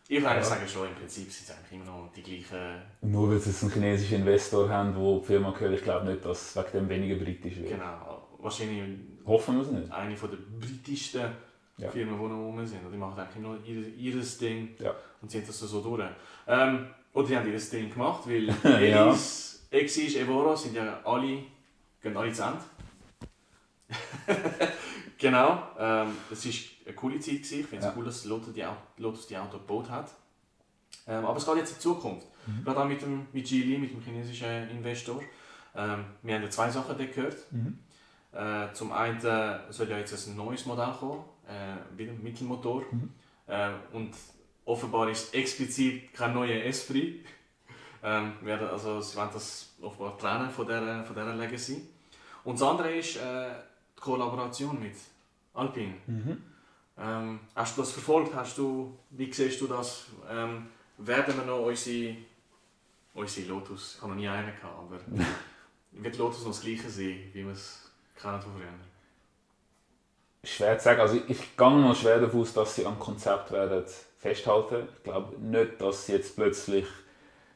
Speaker 1: Ich würde eigentlich sagen, schon im Prinzip sind es eigentlich immer noch die gleichen.
Speaker 2: Nur weil sie jetzt einen chinesischen Investor haben, wo die Firma gehört, ich glaube nicht, dass es wegen dem weniger britisch wird.
Speaker 1: Genau, wahrscheinlich
Speaker 2: Hoffen wir es nicht.
Speaker 1: eine der britischsten Firmen, die noch rum sind. Die machen eigentlich nur ihr Ding und ziehen das so durch. Oder die haben ihr Ding gemacht, weil Elis, Exige, Evora sind ja gehen alle zu Ende. Genau, es war eine coole Zeit. Ich finde es cool, dass Lotus die Auto gebaut hat. Aber es geht jetzt in die Zukunft. Gerade auch mit Geely, mit dem chinesischen Investor. Wir haben ja 2 Sachen dort gehört. Zum einen soll ja jetzt ein neues Modell kommen, wieder ein Mittelmotor. Und offenbar ist es explizit kein neuer Esprit. Sie wollen das offenbar trennen von dieser Legacy. Und das andere ist die Kollaboration mit Alpine. Hast du das verfolgt? Wie siehst du das? Werden wir noch unsere Lotus, ich habe noch nie einen gehabt, aber wird Lotus noch das gleiche sein, wie wir es kennen von früher?
Speaker 2: Schwer zu sagen. Also ich gehe noch schwer davon aus, dass sie am Konzept werden festhalten. Ich glaube nicht, dass sie jetzt plötzlich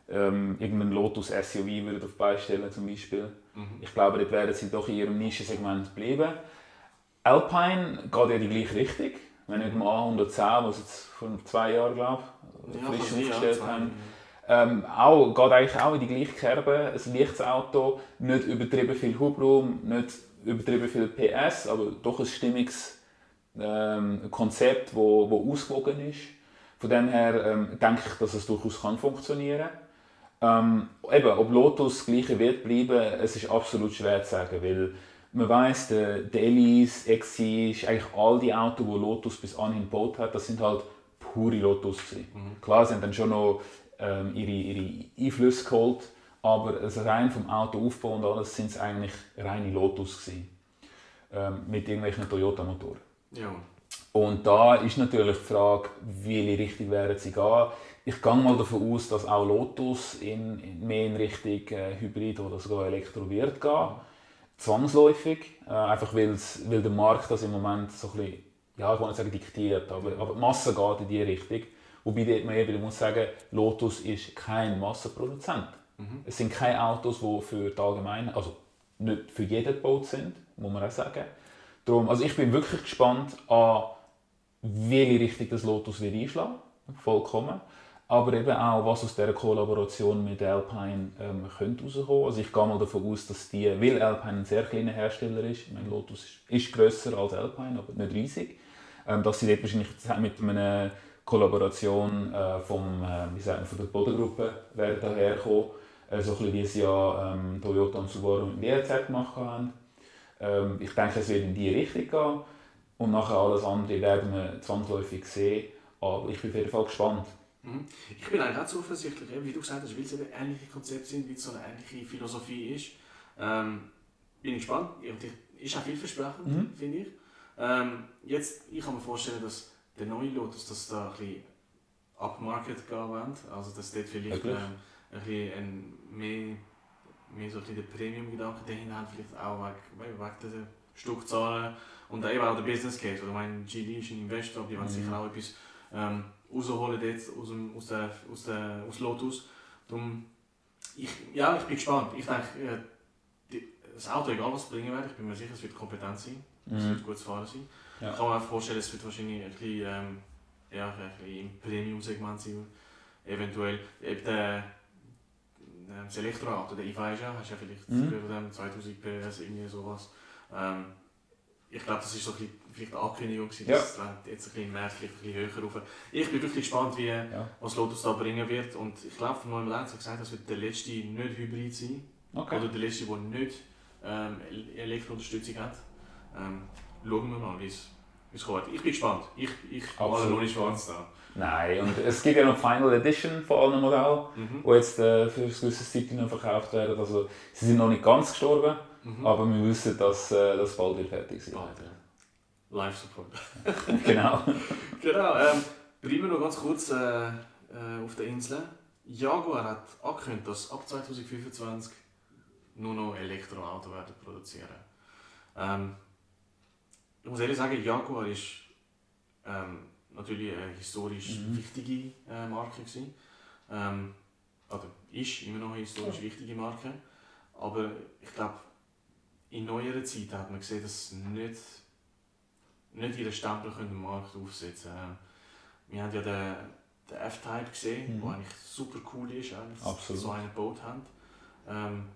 Speaker 2: irgendeinen Lotus SUV würden auf die Beine stellen zum Beispiel. Ich glaube, dort werden sie doch in ihrem Nischensegment bleiben. Alpine geht ja die gleiche Richtung. Wenn nicht mal A110, was jetzt vor 2 Jahren, glaube ich, frisch aufgestellt haben. Geht eigentlich auch in die gleiche Kerbe. Ein leichtes Auto, nicht übertrieben viel Hubraum, nicht übertrieben viel PS, aber doch ein stimmiges Konzept, das ausgewogen ist. Von dem her denke ich, dass es durchaus funktionieren kann. Ob Lotus das Gleiche wird bleiben, es ist absolut schwer zu sagen, weil man weiss, der Elise, Exige, eigentlich all die Autos, die Lotus bis anhin gebaut hat, das sind halt pure Lotus gewesen. Klar, sie haben dann schon noch ihre Einflüsse geholt, aber also rein vom Autoaufbau und alles sind es eigentlich reine Lotus gewesen. Mit irgendwelchen Toyota-Motoren.
Speaker 1: Ja.
Speaker 2: Und da ist natürlich die Frage, welche Richtung werden sie gehen. Ich gehe mal davon aus, dass auch Lotus mehr in Richtung Hybrid oder sogar Elektro wird gehen. Zwangsläufig, einfach weil der Markt das im Moment so ein bisschen, ja, ich will nicht sagen diktiert, aber die Masse geht in diese Richtung. Wobei man eben muss sagen, Lotus ist kein Massenproduzent. Es sind keine Autos, die für die Allgemeinheit, also nicht für jeden gebaut sind, muss man auch sagen. Darum, also ich bin wirklich gespannt an, welche Richtung das Lotus wird einschlagen, vollkommen. Aber eben auch, was aus dieser Kollaboration mit Alpine könnte rauskommen. Also ich gehe mal davon aus, dass weil Alpine ein sehr kleiner Hersteller ist, ich meine, Lotus ist grösser als Alpine, aber nicht riesig, dass sie dort wahrscheinlich mit einer Kollaboration von der Bodengruppe werden daherkommen. So ein bisschen wie sie ja Toyota und Subaru mit WRZ gemacht haben. Ich denke, es wird in diese Richtung gehen. Und nachher alles andere werden wir zwangsläufig sehen. Aber ich bin auf jeden Fall gespannt.
Speaker 1: Ich bin eigentlich auch zuversichtlich, wie du gesagt hast, weil es eben ähnliche Konzepte sind, weil es so eine ähnliche Philosophie ist. Bin ich gespannt. Ist auch vielversprechend, finde ich. Ich kann mir vorstellen, dass der neue Lotus, dass da ein bisschen upmarket gehen wollen. Also dass dort vielleicht ein bisschen mehr so ein bisschen den Premium-Gedanken dahin haben, vielleicht auch wegen der Stückzahlen und eben auch der Business Case. Oder ich meine, GD ist ein Investor, die wollen sicher auch etwas rausholen jetzt aus Lotus. Darum, ich bin gespannt. Ich denke, das Auto, egal was es bringen wird, ich bin mir sicher, es wird kompetent sein, es wird gut zu fahren sein. Ja. Ich kann mir auch vorstellen, es wird wahrscheinlich ein bisschen im Premium-Segment sein. Eventuell eben das Elektroauto, der i5, hast du ja vielleicht über dem 2000 PS, irgendwie sowas. Ich glaube, das war so vielleicht eine Ankündigung, dass jetzt ein bisschen im März vielleicht ein bisschen höher rauf. Ich bin wirklich gespannt, was Lotus da bringen wird. Und ich glaube, von Neuem hat gesagt, das wird der letzte nicht Hybrid sein. Okay. Oder der letzte, der nicht Elektrounterstützung hat. Schauen wir mal, wie es kommt. Ich bin gespannt. Ich male noch nicht schwarz da.
Speaker 2: Nein, und es gibt ja noch Final Edition von allen Modellen, die jetzt für ein gewisses Zeit verkauft werden. Also, sie sind noch nicht ganz gestorben, aber wir wissen, dass das bald wieder fertig ist.
Speaker 1: Live-Support.
Speaker 2: Genau.
Speaker 1: Genau. Bleiben wir noch ganz kurz auf der Insel. Jaguar hat angekündigt, dass ab 2025 nur noch Elektroautos werden produzieren. Ich muss ehrlich sagen, Jaguar ist natürlich eine historisch wichtige Marke gewesen. Oder ist immer noch eine historisch wichtige Marke. Aber ich glaube, in neuerer Zeit hat man gesehen, dass sie nicht ihren Stempel im Markt aufsetzen können. Wir haben ja den F-Type gesehen, der eigentlich super cool ist, so einen gebaut haben. Haben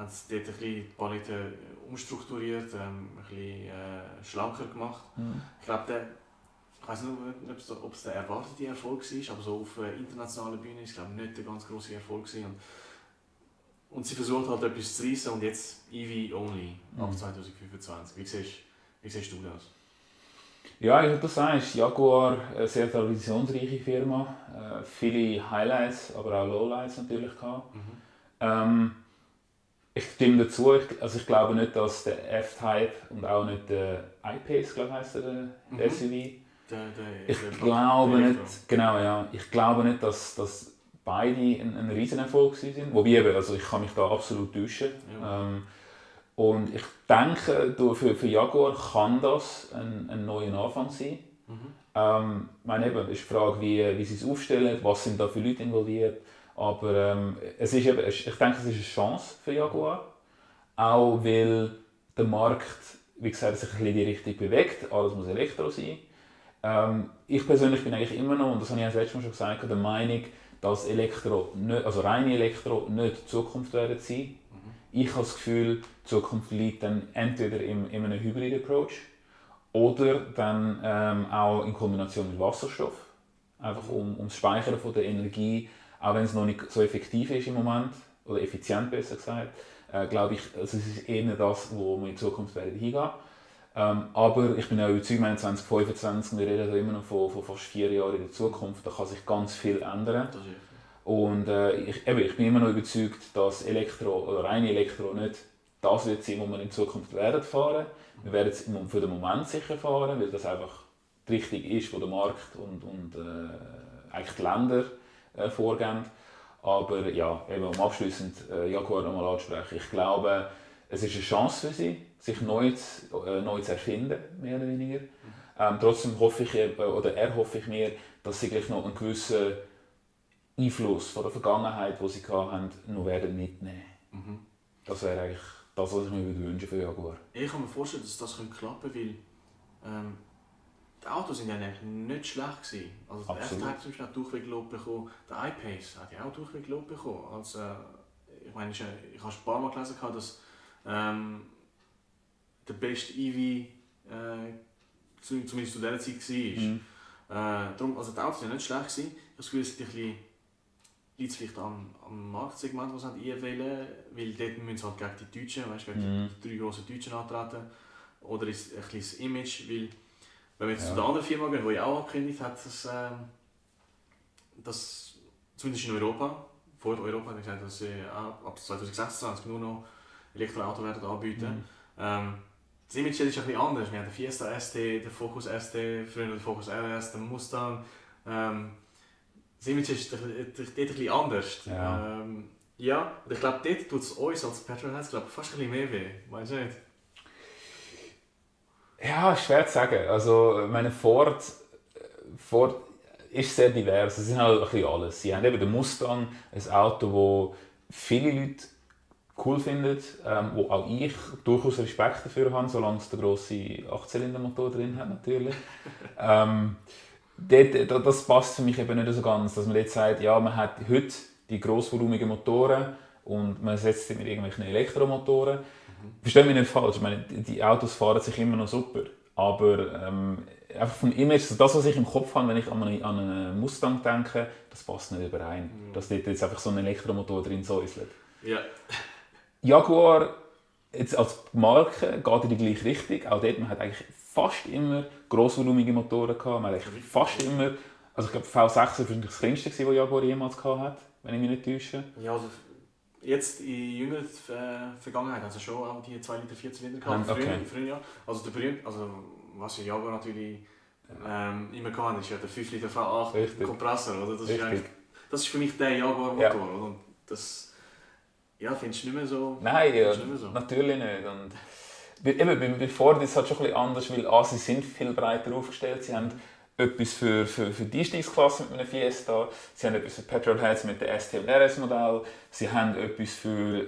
Speaker 1: sie dort ein bisschen die Palette umstrukturiert, ein bisschen schlanker gemacht. Ich glaube, ich weiß nicht, ob es der erwartete Erfolg war, aber so auf internationaler Bühne ist es nicht der ganz grosse Erfolg gewesen. Und sie versucht halt etwas zu reissen und jetzt EV only ab 2025. Wie siehst du das?
Speaker 2: Ja, wie du sagst, Jaguar eine sehr traditionsreiche Firma, viele Highlights, aber auch Lowlights natürlich gehabt. Ich stimme dazu, ich glaube nicht, dass der F-Type und auch nicht der I-Pace, glaube ich, heisst der SUV. Ich glaube nicht, dass beide ein Riesenerfolg sind. Wobei eben, also ich kann mich da absolut täuschen. Ja. Und ich denke, für Jaguar kann das ein neuer Anfang sein. Meine eben, ist die Frage, wie sie es aufstellen, was sind da für Leute involviert. Aber ich denke, es ist eine Chance für Jaguar. Auch weil der Markt, wie gesagt, sich ein bisschen in die Richtung bewegt. Alles muss Elektro sein. Ich persönlich bin eigentlich immer noch, und das habe ich das letzte Mal schon gesagt, der Meinung, dass reine Elektro nicht die Zukunft werden sein. Ich habe das Gefühl, die Zukunft liegt dann entweder in einem Hybrid-Approach oder dann auch in Kombination mit Wasserstoff. Einfach um das Speichern von der Energie, auch wenn es noch nicht so effektiv ist im Moment, oder effizient besser gesagt, glaube ich, also es ist eher das, wo wir in Zukunft werden hingehen. Aber ich bin auch überzeugt, 2025, wir reden da immer noch von fast 4 Jahren in der Zukunft, da kann sich ganz viel ändern. Und ich bin immer noch überzeugt, dass reine Elektro nicht das wird sein, was wir in Zukunft werden fahren. Wir werden es für den Moment sicher fahren, weil das einfach die Richtung ist, wo der Markt und eigentlich die Länder vorgeben. Aber ja, eben, um abschliessend Jaguar nochmal anzusprechen, ich glaube, es ist eine Chance für sie, sich neu zu erfinden, mehr oder weniger. Trotzdem erhoffe ich mir, dass sie gleich noch einen gewissen Einfluss von der Vergangenheit, die sie hatten, noch werden mitnehmen. Das wäre eigentlich das, was ich mir wünschen für Jaguar.
Speaker 1: Ich kann mir vorstellen, dass das klappen könnte, weil die Autos sind ja eigentlich nicht schlecht gewesen. Also der F-Type zum Beispiel hat Durchweglob bekommen, der I-Pace hat ja auch Durchweglob bekommen. Also, ich habe ein paar Mal gelesen, dass der beste EV zumindest zu dieser Zeit war. Darum, also die Autos waren nicht schlecht gewesen. Ich habe das Gefühl, liegt es vielleicht am Marktsegment, das sie einwählen, weil dort müssen sie halt gegen die Deutschen, gegen die 3 grossen Deutschen antreten. Oder ist ein bisschen das Image, weil wenn wir jetzt zu der anderen Firma gehen, die ja auch angekündigt hat, dass dass zumindest in Europa, vor Europa, hat gesagt, dass sie ab 2026 nur noch Elektroauto werden anbieten. Das Image ist ein bisschen anders. Wir haben den Fiesta ST, den Focus ST, früher den Focus RS, den Mustang. Das Image ist dort ein bisschen anders. Ja, und ich glaube, dort tut es uns als Petrolheads fast ein bisschen mehr weh. Meinst du nicht?
Speaker 2: Ja, schwer zu sagen. Also, meine Ford ist sehr divers. Es sind halt ein bisschen alles. Sie haben eben den Mustang, ein Auto, das viele Leute cool finden, wo auch ich durchaus Respekt dafür habe, solange es den grossen 8-Zylinder-Motor drin hat natürlich. Das passt für mich eben nicht so ganz, dass man jetzt sagt, ja, man hat heute die grossvolumigen Motoren und man setzt sie mit irgendwelchen Elektromotoren. Verstehe mich nicht falsch, ich meine, die Autos fahren sich immer noch super, aber einfach vom Image, das, was ich im Kopf habe, wenn ich an einen Mustang denke, das passt nicht überein, dass dort jetzt einfach so ein Elektromotor drin säuselt.
Speaker 1: Ja.
Speaker 2: Jaguar jetzt als Marke geht in die gleiche Richtung, auch dort, man hat eigentlich fast immer grossvolumige Motoren gehabt, man hat eigentlich fast immer, also ich glaube V6 war wahrscheinlich das kleinste, das Jaguar jemals gehabt hat, wenn ich mich nicht täusche.
Speaker 1: Ja, also jetzt in jüngerer Vergangenheit haben sie schon auch die 2 Liter 4 Zylinder gehabt, früher Jahr. Also der berühmte, also was Jaguar natürlich immer gehabt ist ja der 5 Liter V8 Kompressor, oder? Das ist für mich der Jaguar-Motor, oder? Und das findest du nicht mehr so?
Speaker 2: Nein, natürlich nicht. Und eben, bei Ford ist es halt schon ein bisschen anders, weil sie sind viel breiter aufgestellt. Sie haben etwas für die Einstiegsklasse mit einem Fiesta, sie haben etwas für Petrolheads mit dem ST und RS-Modell, sie haben etwas für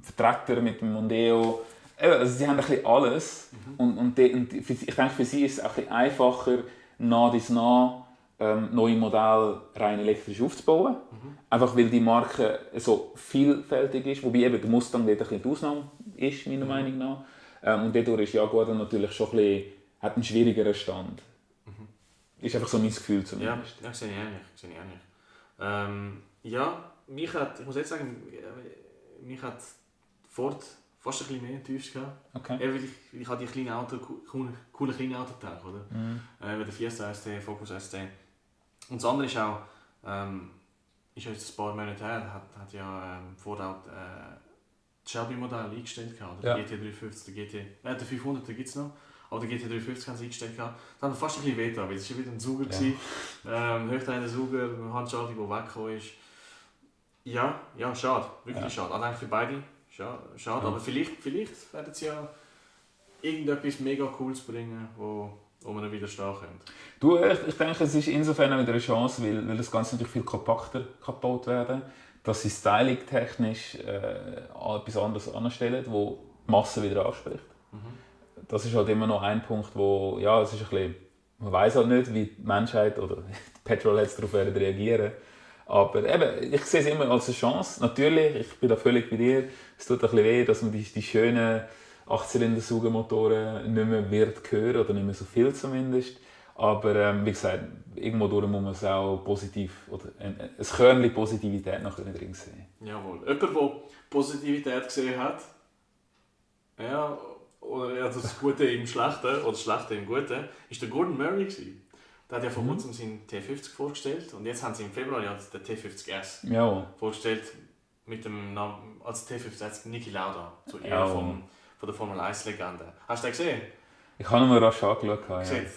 Speaker 2: Vertreter mit dem Mondeo. Also sie haben ein bisschen alles. Und ich denke, für sie ist es auch ein bisschen einfacher, nah neue Modelle rein elektrisch aufzubauen. Einfach weil die Marke so vielfältig ist, wobei eben der Mustang dort ein bisschen die Ausnahme ist, meiner Meinung nach. Und dadurch ist Jaguar dann natürlich schon ein bisschen, hat einen schwierigeren Stand. Ist einfach so mein Gefühl zumindest.
Speaker 1: Ja, sehe ich ähnlich. Ich muss jetzt sagen, mich hat Ford fast ein bisschen mehr enttäuscht.
Speaker 2: Okay.
Speaker 1: Weil ich habe die kleinen Autos, coole kleine Autos gedacht, oder? Wie der Fiesta ST, Focus ST. Und das andere ist auch, ist jetzt ein paar Monate her, hat ja Ford auch das Shelby-Modell eingestellt gehabt. Der GT350, der 500 gibt es noch. Aber der GT350 haben sie eingestellt gehabt. Das hat mir fast ein bisschen wehgetan, weil es war wieder ein Sauger. Ein höchstreiner Sauger, eine Handschaltung, die weggekommen ist. Ja, schade. Wirklich schade. Also eigentlich für beide schade. Aber vielleicht werden sie ja irgendetwas mega Cooles bringen, wo man dann wieder stehen könnte.
Speaker 2: Ich denke, es ist insofern auch wieder eine Chance, weil das Ganze natürlich viel kompakter gebaut werden, dass sie styling-technisch etwas anderes anstellen, wo die Masse wieder anspricht. Das ist halt immer noch ein Punkt, wo, es ist ein bisschen, man weiss halt nicht, wie die Menschheit oder die Petrolheads darauf werden reagieren. Aber eben, ich sehe es immer als eine Chance. Natürlich, ich bin da völlig bei dir, es tut ein bisschen weh, dass man die schönen 8-Zylinder-Saugermotoren nicht mehr wird hören, oder nicht mehr so viel zumindest. Aber wie gesagt, irgendwo durch muss man es auch positiv, oder ein Körnchen Positivität noch drin sehen.
Speaker 1: Jawohl. Jemand, der Positivität gesehen hat, oder das Gute im Schlechten, oder das Schlechte im Guten, war der Gordon Murray. Der hat ja vor kurzem seinen T50 vorgestellt und jetzt haben sie im Februar den T50S vorgestellt mit dem Namen als T50S Niki Lauda, zur Ehre von der Formel 1-Legende. Hast du den gesehen?
Speaker 2: Ich habe ihn mir rasch angeschaut.
Speaker 1: Sieht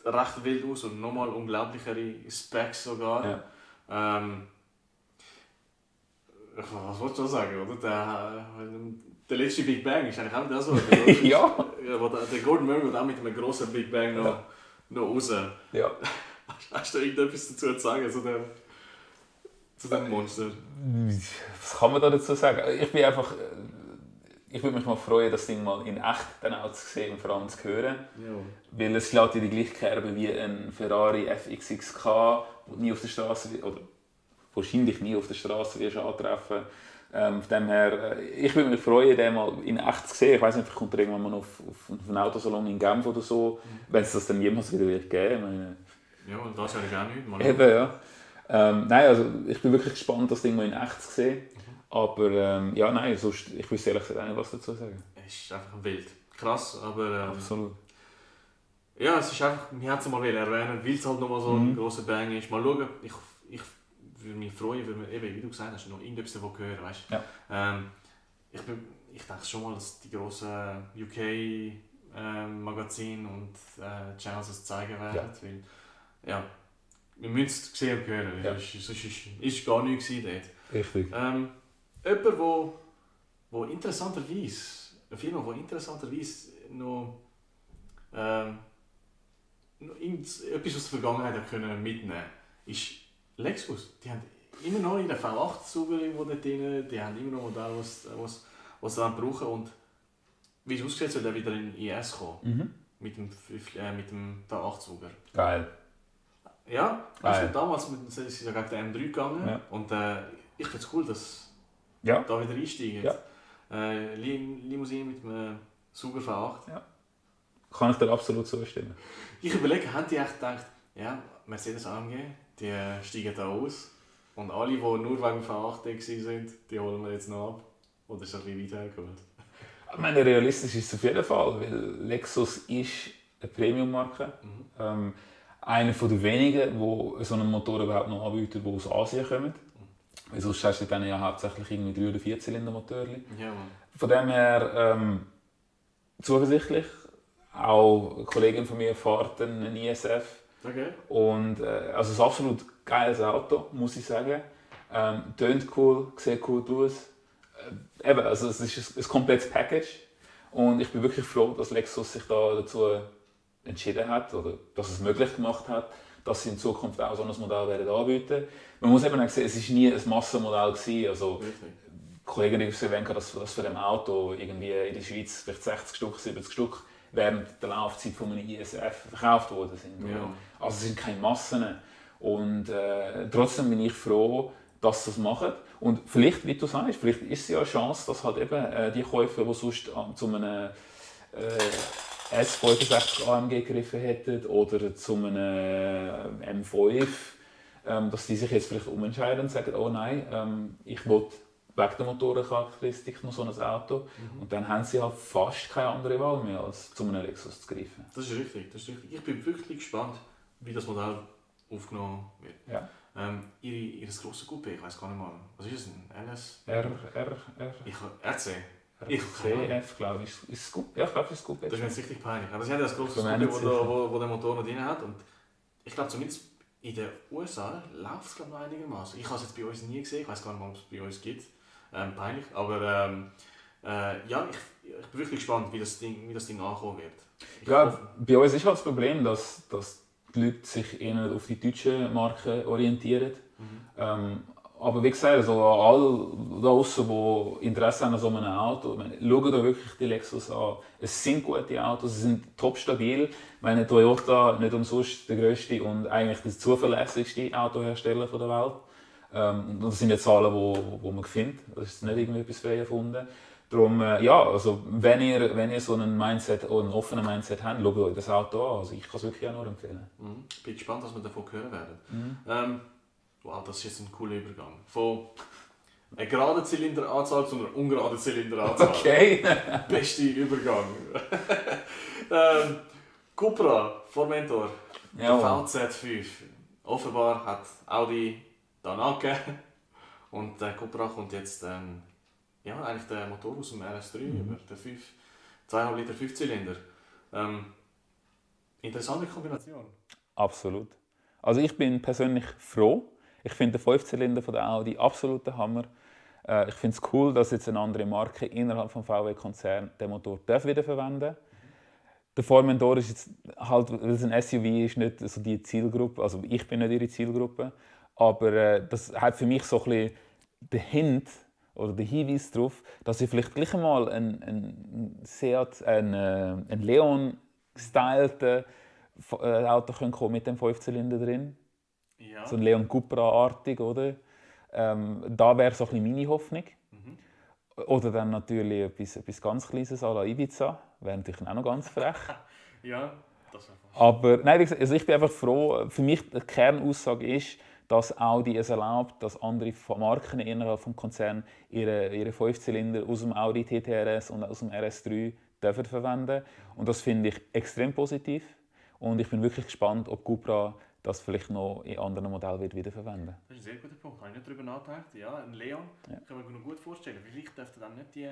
Speaker 1: recht wild aus und nochmal unglaublichere Specs sogar. Ja. Was wolltest du sagen, oder? Der letzte Big Bang ist eigentlich auch das so. Der Gordon Murray wird auch mit einem grossen Big Bang noch raus.
Speaker 2: Ja.
Speaker 1: Hast du irgendetwas dazu zu sagen zu dem Monster?
Speaker 2: Was kann man da dazu sagen? Ich würde mich mal freuen, das Ding mal in echt dann auch zu sehen und vor allem zu hören. Ja. Weil es schlägt in die gleiche Kerbe wie ein Ferrari FXXK, der nie auf der Straße, oder wahrscheinlich nie auf der Straße wirst antreffen. Von dem her, ich würde mich freuen, den mal in echt zu sehen. Ich weiss nicht, vielleicht kommt er irgendwann mal auf einen Autosalon in Genf oder so, wenn es das dann jemals wieder wird geben.
Speaker 1: Ja, und das habe ich auch nicht.
Speaker 2: Eben, ja. Nein, also ich bin wirklich gespannt, das Ding mal in echt zu sehen. Aber sonst, ich wüsste ehrlich gesagt nicht, was dazu sagen.
Speaker 1: Es ist einfach wild. Krass, aber...
Speaker 2: Absolut.
Speaker 1: Ja, es ist einfach, wir haben es mal erwähnen, weil es halt nochmal so ein grosser Bang ist. Mal schauen, ich würde mich freuen, wenn wir, eben, wie du gesagt hast, noch irgendetwas davon hören, weißt?
Speaker 2: Ja.
Speaker 1: Ich denke schon mal, dass die grossen UK-Magazine und Channels es zeigen werden,
Speaker 2: Ja.
Speaker 1: weil, ja, wir müssen es sehen und hören,
Speaker 2: Ja.
Speaker 1: sonst ist gar nichts dort.
Speaker 2: Richtig.
Speaker 1: Jemand, wo interessanterweise, eine Firma, die interessanterweise noch etwas aus der Vergangenheit hat können mitnehmen, ist Lexus. Die haben immer noch in der V8-Sauger irgendwo dort drin, die haben immer noch Modelle, was sie dann brauchen. Und wie es aussieht, soll er wieder in IS kommen. Mit dem V8-Sauger.
Speaker 2: Geil.
Speaker 1: Ja, also damals sind sie ja gegen den M3 gegangen.
Speaker 2: Ja.
Speaker 1: Und ich finde es cool, dass
Speaker 2: Ja.
Speaker 1: da wieder einsteigen.
Speaker 2: Ja.
Speaker 1: Limousine mit einem Sauger V8.
Speaker 2: Ja. Kann ich dir absolut zustimmen.
Speaker 1: Ich überlege, haben die echt gedacht, ja, Mercedes AMG, die steigen da aus und alle, die nur wegen V8 waren, die holen wir jetzt noch ab. Oder ist das ein bisschen weitergeholt?
Speaker 2: Ich meine, realistisch ist es auf jeden Fall, weil Lexus ist eine Premium-Marke. Einer der wenigen, die so einen Motor überhaupt noch anbieten, die aus Asien kommen. Weil sonst hast du dann ja hauptsächlich irgendwie 3- oder 4-Zylinder-Motoren.
Speaker 1: Ja, Mann.
Speaker 2: Von dem her zuversichtlich. Auch eine Kollegin von mir fährt einen ISF.
Speaker 1: Okay.
Speaker 2: Und also ein absolut geiles Auto, muss ich sagen. Tönt cool, sieht cool aus. Eben, also es ist ein komplettes Package. Und ich bin wirklich froh, dass Lexus sich da dazu entschieden hat oder dass es möglich gemacht hat, dass sie in Zukunft auch so ein Modell werden anbieten. Man muss eben auch sehen, es war nie ein Massenmodell gewesen. Also, die Kollegen haben erwähnt, dass von dem Auto irgendwie in der Schweiz vielleicht 60 Stück, 70 Stück während der Laufzeit von einem ISF verkauft worden sind.
Speaker 1: Ja.
Speaker 2: Also es sind keine Massen. Und trotzdem bin ich froh, dass sie das machen. Und vielleicht, wie du sagst, vielleicht ist es ja eine Chance, dass halt eben die Käufer, die sonst zu einem S65 AMG gegriffen hätten oder zu einem M5, dass die sich jetzt vielleicht umentscheiden und sagen, oh nein, ich will wegen der Motorencharakteristik noch so ein Auto. Und dann haben sie halt fast keine andere Wahl mehr, als zu einem Lexus zu greifen.
Speaker 1: Das ist richtig, das ist richtig. Ich bin wirklich gespannt, wie das Modell aufgenommen wird.
Speaker 2: Ja.
Speaker 1: Ihr grosses Coupé, ich weiß gar nicht mal. Was ist es? Ein LS? RC?
Speaker 2: CF, glaube ich. Ist es gut? Ja, ich glaube, es ist gut.
Speaker 1: Das ist mir jetzt richtig peinlich. Aber sie haben ja das grosse
Speaker 2: Bin mir
Speaker 1: Coupé,
Speaker 2: nicht sicher.
Speaker 1: wo der Motor noch drin hat. Und ich glaube, zumindest in den USA läuft es noch einigermaßen. Ich habe es jetzt bei uns nie gesehen, ich weiß gar nicht mal, ob es bei uns gibt. Peinlich. Aber ja, ich bin wirklich gespannt, wie das Ding ankommen wird.
Speaker 2: Ja, bei uns ist halt das Problem, dass die Leute sich eher auf die deutschen Marken orientieren. Aber wie gesagt, also alle da draussen, die Interesse haben an so einem Auto, schauen da wirklich die Lexus an. Es sind gute Autos, sie sind top stabil. Ich meine, Toyota nicht umsonst der grösste und eigentlich der zuverlässigste Autohersteller der Welt. Und das sind ja Zahlen, die man findet. Das ist nicht irgendwie etwas frei erfunden. Darum, ja, also wenn ihr so einen Mindset oder einen offenen Mindset habt, schaut euch das Auto an. Also ich kann es wirklich auch nur empfehlen.
Speaker 1: Ich bin gespannt, was wir davon hören werden. Wow, das ist jetzt ein cooler Übergang. Von einer geraden Zylinderanzahl zu einer ungeraden Zylinderanzahl.
Speaker 2: Okay.
Speaker 1: Beste Übergang. Cupra, Formentor, der
Speaker 2: Ja.
Speaker 1: VZ5. Offenbar hat Audi da angegeben. Und der Cupra kommt jetzt ja, eigentlich der Motor aus dem RS3 über, der 2,5 Liter 5-Zylinder. Interessante Kombination.
Speaker 2: Absolut. Also ich bin persönlich froh. Ich finde den 5-Zylinder von der Audi absolut der Hammer. Ich finde es cool, dass jetzt eine andere Marke innerhalb des VW-Konzerns den Motor wiederverwenden darf. Der Formentor ist jetzt halt, weil es ein SUV ist, nicht so die Zielgruppe. Also ich bin nicht ihre Zielgruppe. Aber das hat für mich so ein bisschen den Hint oder den Hinweis darauf, dass sie vielleicht gleich einmal ein Leon gestylten Auto kommen mit dem 5-Zylinder drin.
Speaker 1: Ja.
Speaker 2: So ein Leon Cupra-artig, oder? Da wäre so ein bisschen meine Hoffnung. Oder dann natürlich etwas ganz Kleines à la Ibiza. Wäre natürlich auch noch ganz frech.
Speaker 1: Ja, das wäre fast.
Speaker 2: Aber nein, wie gesagt, also ich bin einfach froh. Für mich die Kernaussage ist, dass Audi es erlaubt, dass andere Marken innerhalb des Konzerns ihre 5-Zylinder aus dem Audi TT RS und aus dem RS3 dürfen verwenden. Und das finde ich extrem positiv. Und ich bin wirklich gespannt, ob Cupra das vielleicht noch in anderen Modellen wird wiederverwenden.
Speaker 1: Das ist ein sehr guter Punkt. Da habe ich nicht darüber nachgedacht. Ja, ein Leon kann man mir noch gut vorstellen. Vielleicht dürfte dann nicht die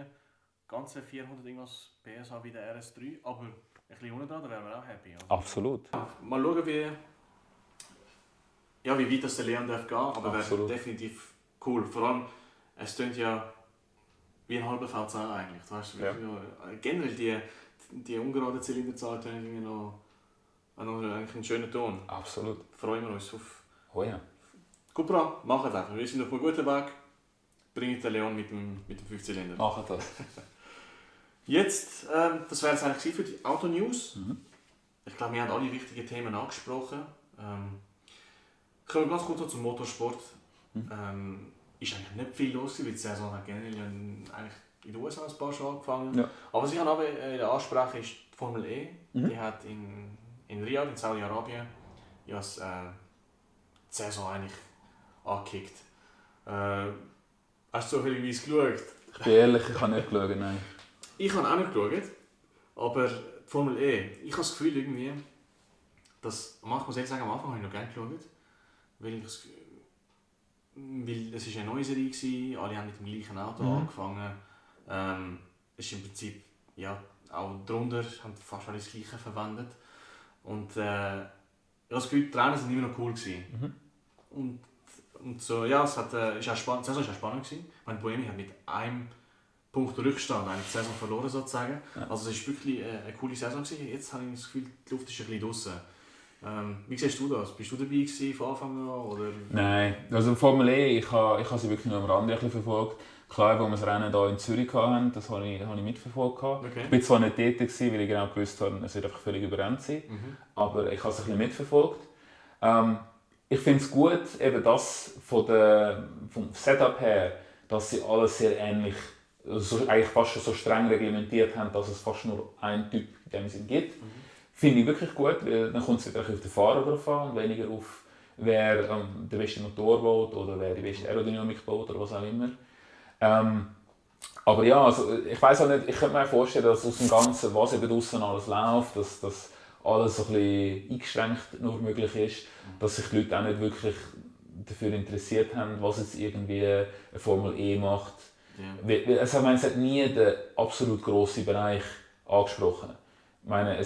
Speaker 1: ganzen 400 irgendwas PS haben wie der RS3, aber ein bisschen unten dran, da wären wir auch happy. Also,
Speaker 2: Absolut.
Speaker 1: mal schauen, wie weit das der Leon darf gehen, aber wäre
Speaker 2: Absolut.
Speaker 1: definitiv cool. Vor allem, es klingt ja wie ein halber V10 eigentlich. Du hast wirklich generell die ungerade Zylinderzahl tönt irgendwie noch eigentlich einen schönen Ton.
Speaker 2: Absolut.
Speaker 1: Freuen wir uns auf.
Speaker 2: Oh ja.
Speaker 1: Cupra, macht es einfach. Wir sind auf einem guten Weg. Bringt den Leon mit dem 5-Zylinder.
Speaker 2: Machen das.
Speaker 1: Jetzt, das wäre es eigentlich für die Auto-News. Ich glaube, wir haben alle wichtigen Themen angesprochen. Kommen wir ganz kurz noch zum Motorsport. Ist eigentlich nicht viel los, weil die Saison hat generell eigentlich in den USA ein paar schon angefangen.
Speaker 2: Ja.
Speaker 1: Aber was ich aber ansprechen ist die Formel E. Die hat in Riyadh, in Saudi-Arabien, die Saison eigentlich angekickt. Hast du zufälligerweise geschaut?
Speaker 2: Ich bin ehrlich, ich habe nicht geschaut, nein.
Speaker 1: Ich habe auch nicht geschaut, aber die Formel E, ich habe das Gefühl irgendwie, dass, am Anfang habe ich noch gerne geschaut, weil es war eine neue Serie war, alle haben mit dem gleichen Auto angefangen. Es ist im Prinzip, auch darunter, haben fast alle das Gleiche verwendet. Und ich habe das Gefühl, die Rennen waren immer noch cool. Und so, ja, ist auch spannend, die Saison war auch spannend. Meine Boemi hat mit einem Punkt Rückstand eigentlich die Saison verloren sozusagen. Ja. Also es war wirklich eine coole Saison. Jetzt habe ich das Gefühl, die Luft ist ein bisschen draussen. Wie siehst du das? Bist du dabei von Anfang an? Oder?
Speaker 2: Nein, also Formel E, ich habe sie wirklich nur am Rande verfolgt. Klar, als wir das Rennen hier in Zürich hatten, das habe ich mitverfolgt. Okay. Ich war zwar nicht dort, weil ich genau gewusst habe, es wird einfach völlig überrannt sein. Aber ich habe es ein bisschen mitverfolgt. Ich finde es gut, eben das vom Setup her, dass sie alles sehr ähnlich, eigentlich fast schon so streng reglementiert haben, dass es fast nur einen Typ in dem Sinn gibt. Finde ich wirklich gut, weil dann kommt es wieder auf den Fahrer drauf an und weniger auf, wer den besten Motor baut oder wer die beste Aerodynamik baut oder was auch immer. Aber ja, also ich weiss auch nicht, ich könnte mir vorstellen, dass aus dem Ganzen, was eben draussen alles läuft, dass alles so ein bisschen eingeschränkt nur möglich ist, dass sich die Leute auch nicht wirklich dafür interessiert haben, was jetzt irgendwie eine Formel E macht. Ja. Es hat nie den absolut grossen Bereich angesprochen. Ich meine,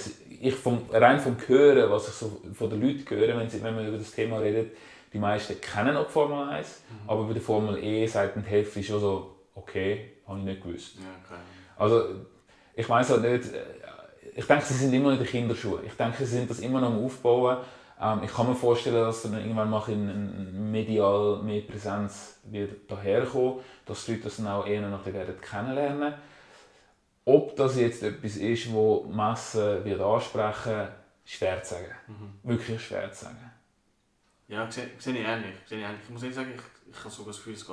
Speaker 2: rein vom Hören, was ich so von den Leuten höre, wenn man über das Thema redet, die meisten kennen auch die Formel 1, aber bei der Formel E sagt die Hälfte schon so, okay, habe ich nicht gewusst.
Speaker 1: Ja, okay.
Speaker 2: Also, ich weiss halt nicht, ich denke, sie sind immer noch in den Kinderschuhen. Ich denke, sie sind das immer noch am Aufbauen. Ich kann mir vorstellen, dass dann irgendwann mal medial mehr Präsenz wird daherkommen, dass die Leute das dann auch eher noch kennenlernen werden. Ob das jetzt etwas ist, das die Masse wird ansprechen, schwer zu sagen. Wirklich schwer zu sagen.
Speaker 1: Ja, sehe ich ähnlich. Ich muss ehrlich sagen, ich habe sogar das Gefühl, es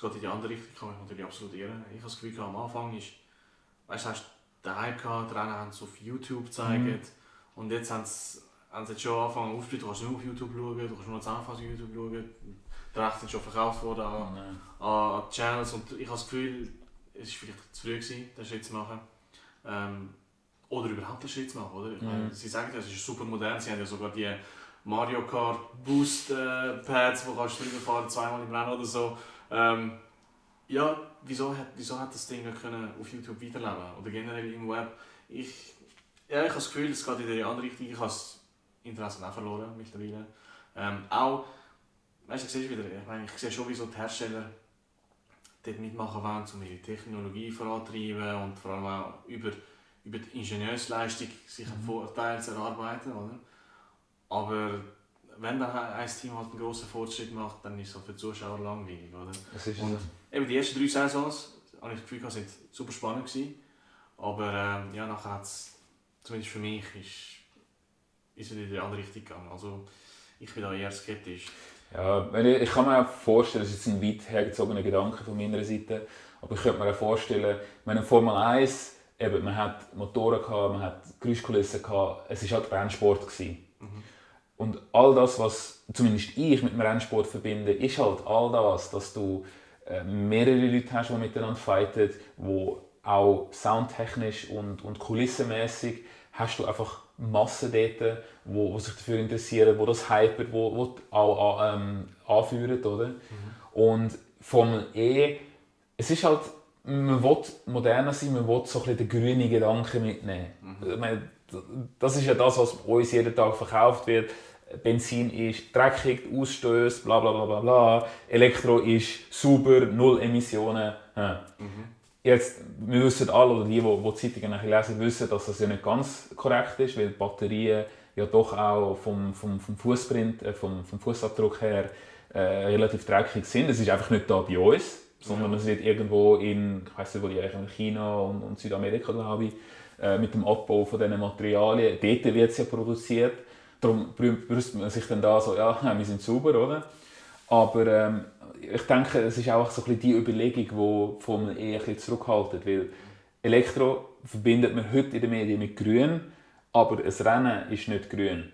Speaker 1: geht in die andere Richtung. Ich kann mich natürlich absolut irren. Ich habe das Gefühl, am Anfang ist, weißt du, hast den Hype gehabt, die Rennen haben es auf YouTube gezeigt und jetzt haben sie jetzt schon angefangen aufzuspielen, du kannst nur auf YouTube schauen, du kannst nur eine Zusammenfassung auf YouTube schauen. Die Rechte sind schon verkauft worden an Channels und ich habe das Gefühl, es war vielleicht zu früh gewesen, den Schritt zu machen. Oder überhaupt den Schritt zu machen, oder? Ich meine, sie sagen, es ist super modern, sie haben ja sogar die Mario Kart Boost Pads, wo kannst du drüber fahren, zweimal im Rennen oder so. Ja, wieso hat das Ding nicht können auf YouTube weiterleben oder generell im Web? Ich habe das Gefühl, es geht in die andere Richtung. Ich habe das Interesse auch verloren mittlerweile. Auch, weißt du, ich sehe wieder, ich sehe schon, wieso die Hersteller dort mitmachen wollen, um ihre Technologie vorantreiben und vor allem auch über die Ingenieursleistung sich einen Vorteil zu erarbeiten. Oder? Aber wenn dann ein Team halt einen grossen Fortschritt macht, dann ist es auch für die Zuschauer langweilig. Oder? Und eben die ersten 3 Saisons, habe ich das Gefühl, sind super spannend gewesen. Aber nachher hat es, zumindest für mich, ist es in die andere Richtung gegangen. Also ich bin da eher skeptisch.
Speaker 2: Ja, ich kann mir auch vorstellen, das ist jetzt ein weit hergezogener Gedanke von meiner Seite, aber ich könnte mir auch vorstellen, wenn eine Formel 1, eben, man hat Motoren gehabt, man hat Geräuschkulissen gehabt, es war halt Rennsport gewesen. Und all das, was zumindest ich mit dem Rennsport verbinde, ist halt all das, dass du mehrere Leute hast, die miteinander fighten, die auch soundtechnisch und kulissenmäßig hast du einfach Massen dort, wo sich dafür interessieren, wo das hypen, wo auch anführen, oder? Und Formel E, es ist halt, man will moderner sein, man will so ein bisschen den grünen Gedanken mitnehmen. Ich meine, das ist ja das, was uns jeden Tag verkauft wird. Benzin ist dreckig, Ausstöße, bla bla bla bla bla. Elektro ist sauber, null Emissionen. Jetzt, wir wissen alle, oder die Zeitungen lesen, wissen, dass das ja nicht ganz korrekt ist, weil die Batterien ja doch auch vom Fußprint, vom Fußabdruck her relativ dreckig sind. Es ist einfach nicht da bei uns, sondern es wird irgendwo in, ich weiss nicht, wo die in China und Südamerika, glaube ich, mit dem Abbau von diesen Materialien, dort wird es ja produziert. Darum brüstet man sich dann da so, ja, wir sind sauber, oder? Aber ich denke, es ist auch so ein bisschen die Überlegung, die Formel E ein bisschen zurückhaltet, weil Elektro verbindet man heute in den Medien mit Grün, aber ein Rennen ist nicht grün.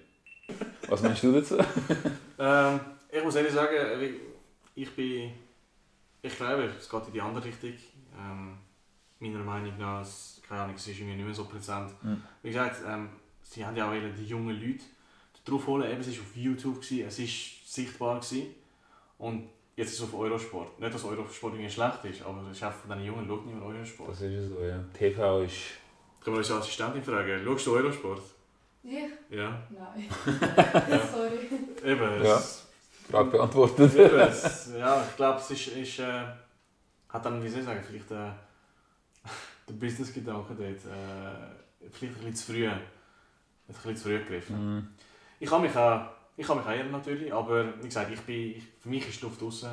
Speaker 2: Was meinst du dazu?
Speaker 1: Ich muss ehrlich sagen, ich glaube, es geht in die andere Richtung. Meiner Meinung nach, keine Ahnung, es ist irgendwie nicht mehr so präsent. Wie gesagt, sie haben ja auch die jungen Leute drauf holen. Eben, es war auf YouTube, es war sichtbar. Und jetzt ist es auf Eurosport. Nicht, dass Eurosport irgendwie schlecht ist, aber es ist einfach von diesen Jungen, schaut nicht mehr Eurosport.
Speaker 2: Das ist so, ja. TV ist...
Speaker 1: Können wir unsere Assistentin fragen, schaust du Eurosport?
Speaker 3: Ich?
Speaker 1: Ja.
Speaker 3: Nein. Sorry.
Speaker 1: Eben,
Speaker 2: Ja. Frage beantwortet.
Speaker 1: eben, ja, ich glaube, es ist hat dann, wie soll ich sagen, vielleicht der Business-Gedanke dort vielleicht ein bisschen zu früh. Gegriffen. Ich kann mich auch irren natürlich, aber wie gesagt, für mich ist die Luft draussen.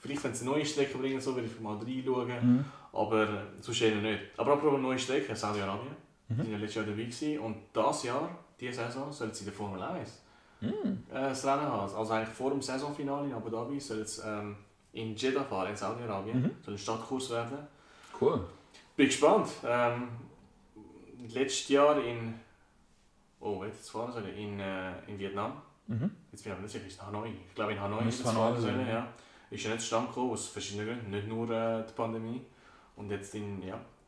Speaker 1: Vielleicht, wenn sie eine neue Strecke bringen, so würde ich mal reinschauen, aber sonst eher nicht. Aber apropos neue Strecke, Saudi-Arabien, die waren ja letztes Jahr dabei gewesen, und dieses Jahr, diese Saison, sollen sie in der Formel 1 das Rennen haben. Also eigentlich vor dem Saisonfinale in Abu Dhabi sollen sie in Jeddah fahren, in Saudi-Arabien, soll ein Stadtkurs werden.
Speaker 2: Cool.
Speaker 1: Bin gespannt. Letztes Jahr in Vietnam. Jetzt bin ich aber nicht sicher, ist es Hanoi? Ich glaube in Hanoi ist es fahren sollen, ja. Ist ja nicht zustande gekommen, aus verschiedenen Gründen, nicht nur die Pandemie. Und jetzt in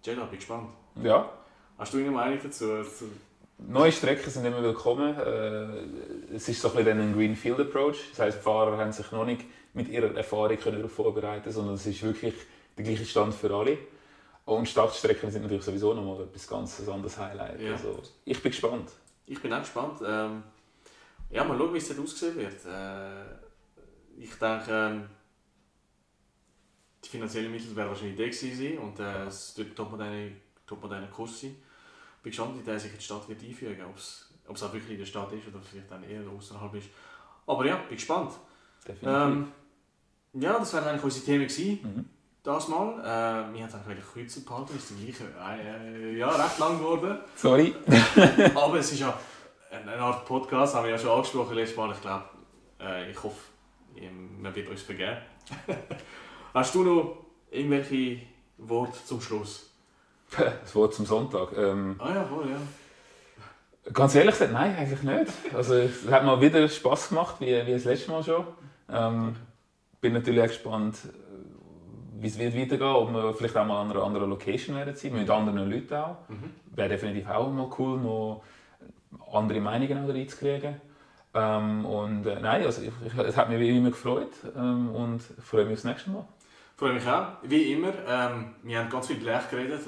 Speaker 1: Jeddah, bin gespannt.
Speaker 2: Ja.
Speaker 1: Hast du eine Meinung dazu?
Speaker 2: Neue Strecken sind immer willkommen. Es ist so ein bisschen ein Greenfield Approach. Das heisst, die Fahrer haben sich noch nicht mit ihrer Erfahrung darauf vorbereiten, sondern es ist wirklich der gleiche Stand für alle. Und Stadtstrecken sind natürlich sowieso nochmal etwas ganz anderes Highlight.
Speaker 1: Ja.
Speaker 2: Also, ich bin gespannt.
Speaker 1: Ich bin auch gespannt. Ja, mal schauen, wie es dort aussehen wird. Ich denke, die finanziellen Mittel werden wahrscheinlich da sein und es wird topmoderne Kurs sein. Ich bin gespannt, wie der sich in die Stadt wird einfügen wird. Ob es auch wirklich in der Stadt ist oder vielleicht dann eher außerhalb ist. Aber ja, bin gespannt.
Speaker 2: Definitiv.
Speaker 1: Ja, das wären eigentlich unsere Themen gewesen. Das Mal. Wir haben es eigentlich kürzer gehalten, ist recht lang geworden.
Speaker 2: Sorry.
Speaker 1: Aber es ist ja eine Art Podcast, haben wir ja schon angesprochen letztes Mal. Ich glaube, ich hoffe, man wird uns vergeben. Hast du noch irgendwelche Worte zum Schluss?
Speaker 2: Das Wort zum Sonntag.
Speaker 1: Ja, voll, ja.
Speaker 2: Ganz ehrlich gesagt, nein, eigentlich nicht. Also, es hat mal wieder Spass gemacht, wie das letzte Mal schon. Bin natürlich auch gespannt, wie es wird weitergehen, ob wir vielleicht auch mal an einer anderen Location werden sein, mit anderen Leuten auch. Wäre definitiv auch mal cool, noch andere Meinungen auch reinzukriegen. Nein, also es hat mich wie immer gefreut und ich freue mich aufs nächste Mal.
Speaker 1: Ich freue mich auch. Wie immer, wir haben ganz viel Blech geredet.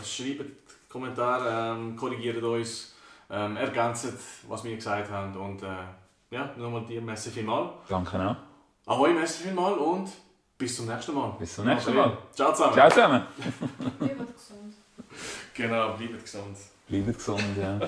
Speaker 1: Schreibt Kommentare, korrigiert uns, ergänzt, was wir gesagt haben. Und nochmal dir merci vielmals.
Speaker 2: Danke auch.
Speaker 1: Ahoi, merci vielmals und bis zum nächsten Mal.
Speaker 2: Bis zum nächsten Mal.
Speaker 1: Ciao zusammen.
Speaker 2: Ciao zusammen.
Speaker 3: Bleibt gesund.
Speaker 1: Genau, bleibt gesund.
Speaker 2: Bleibt gesund, ja.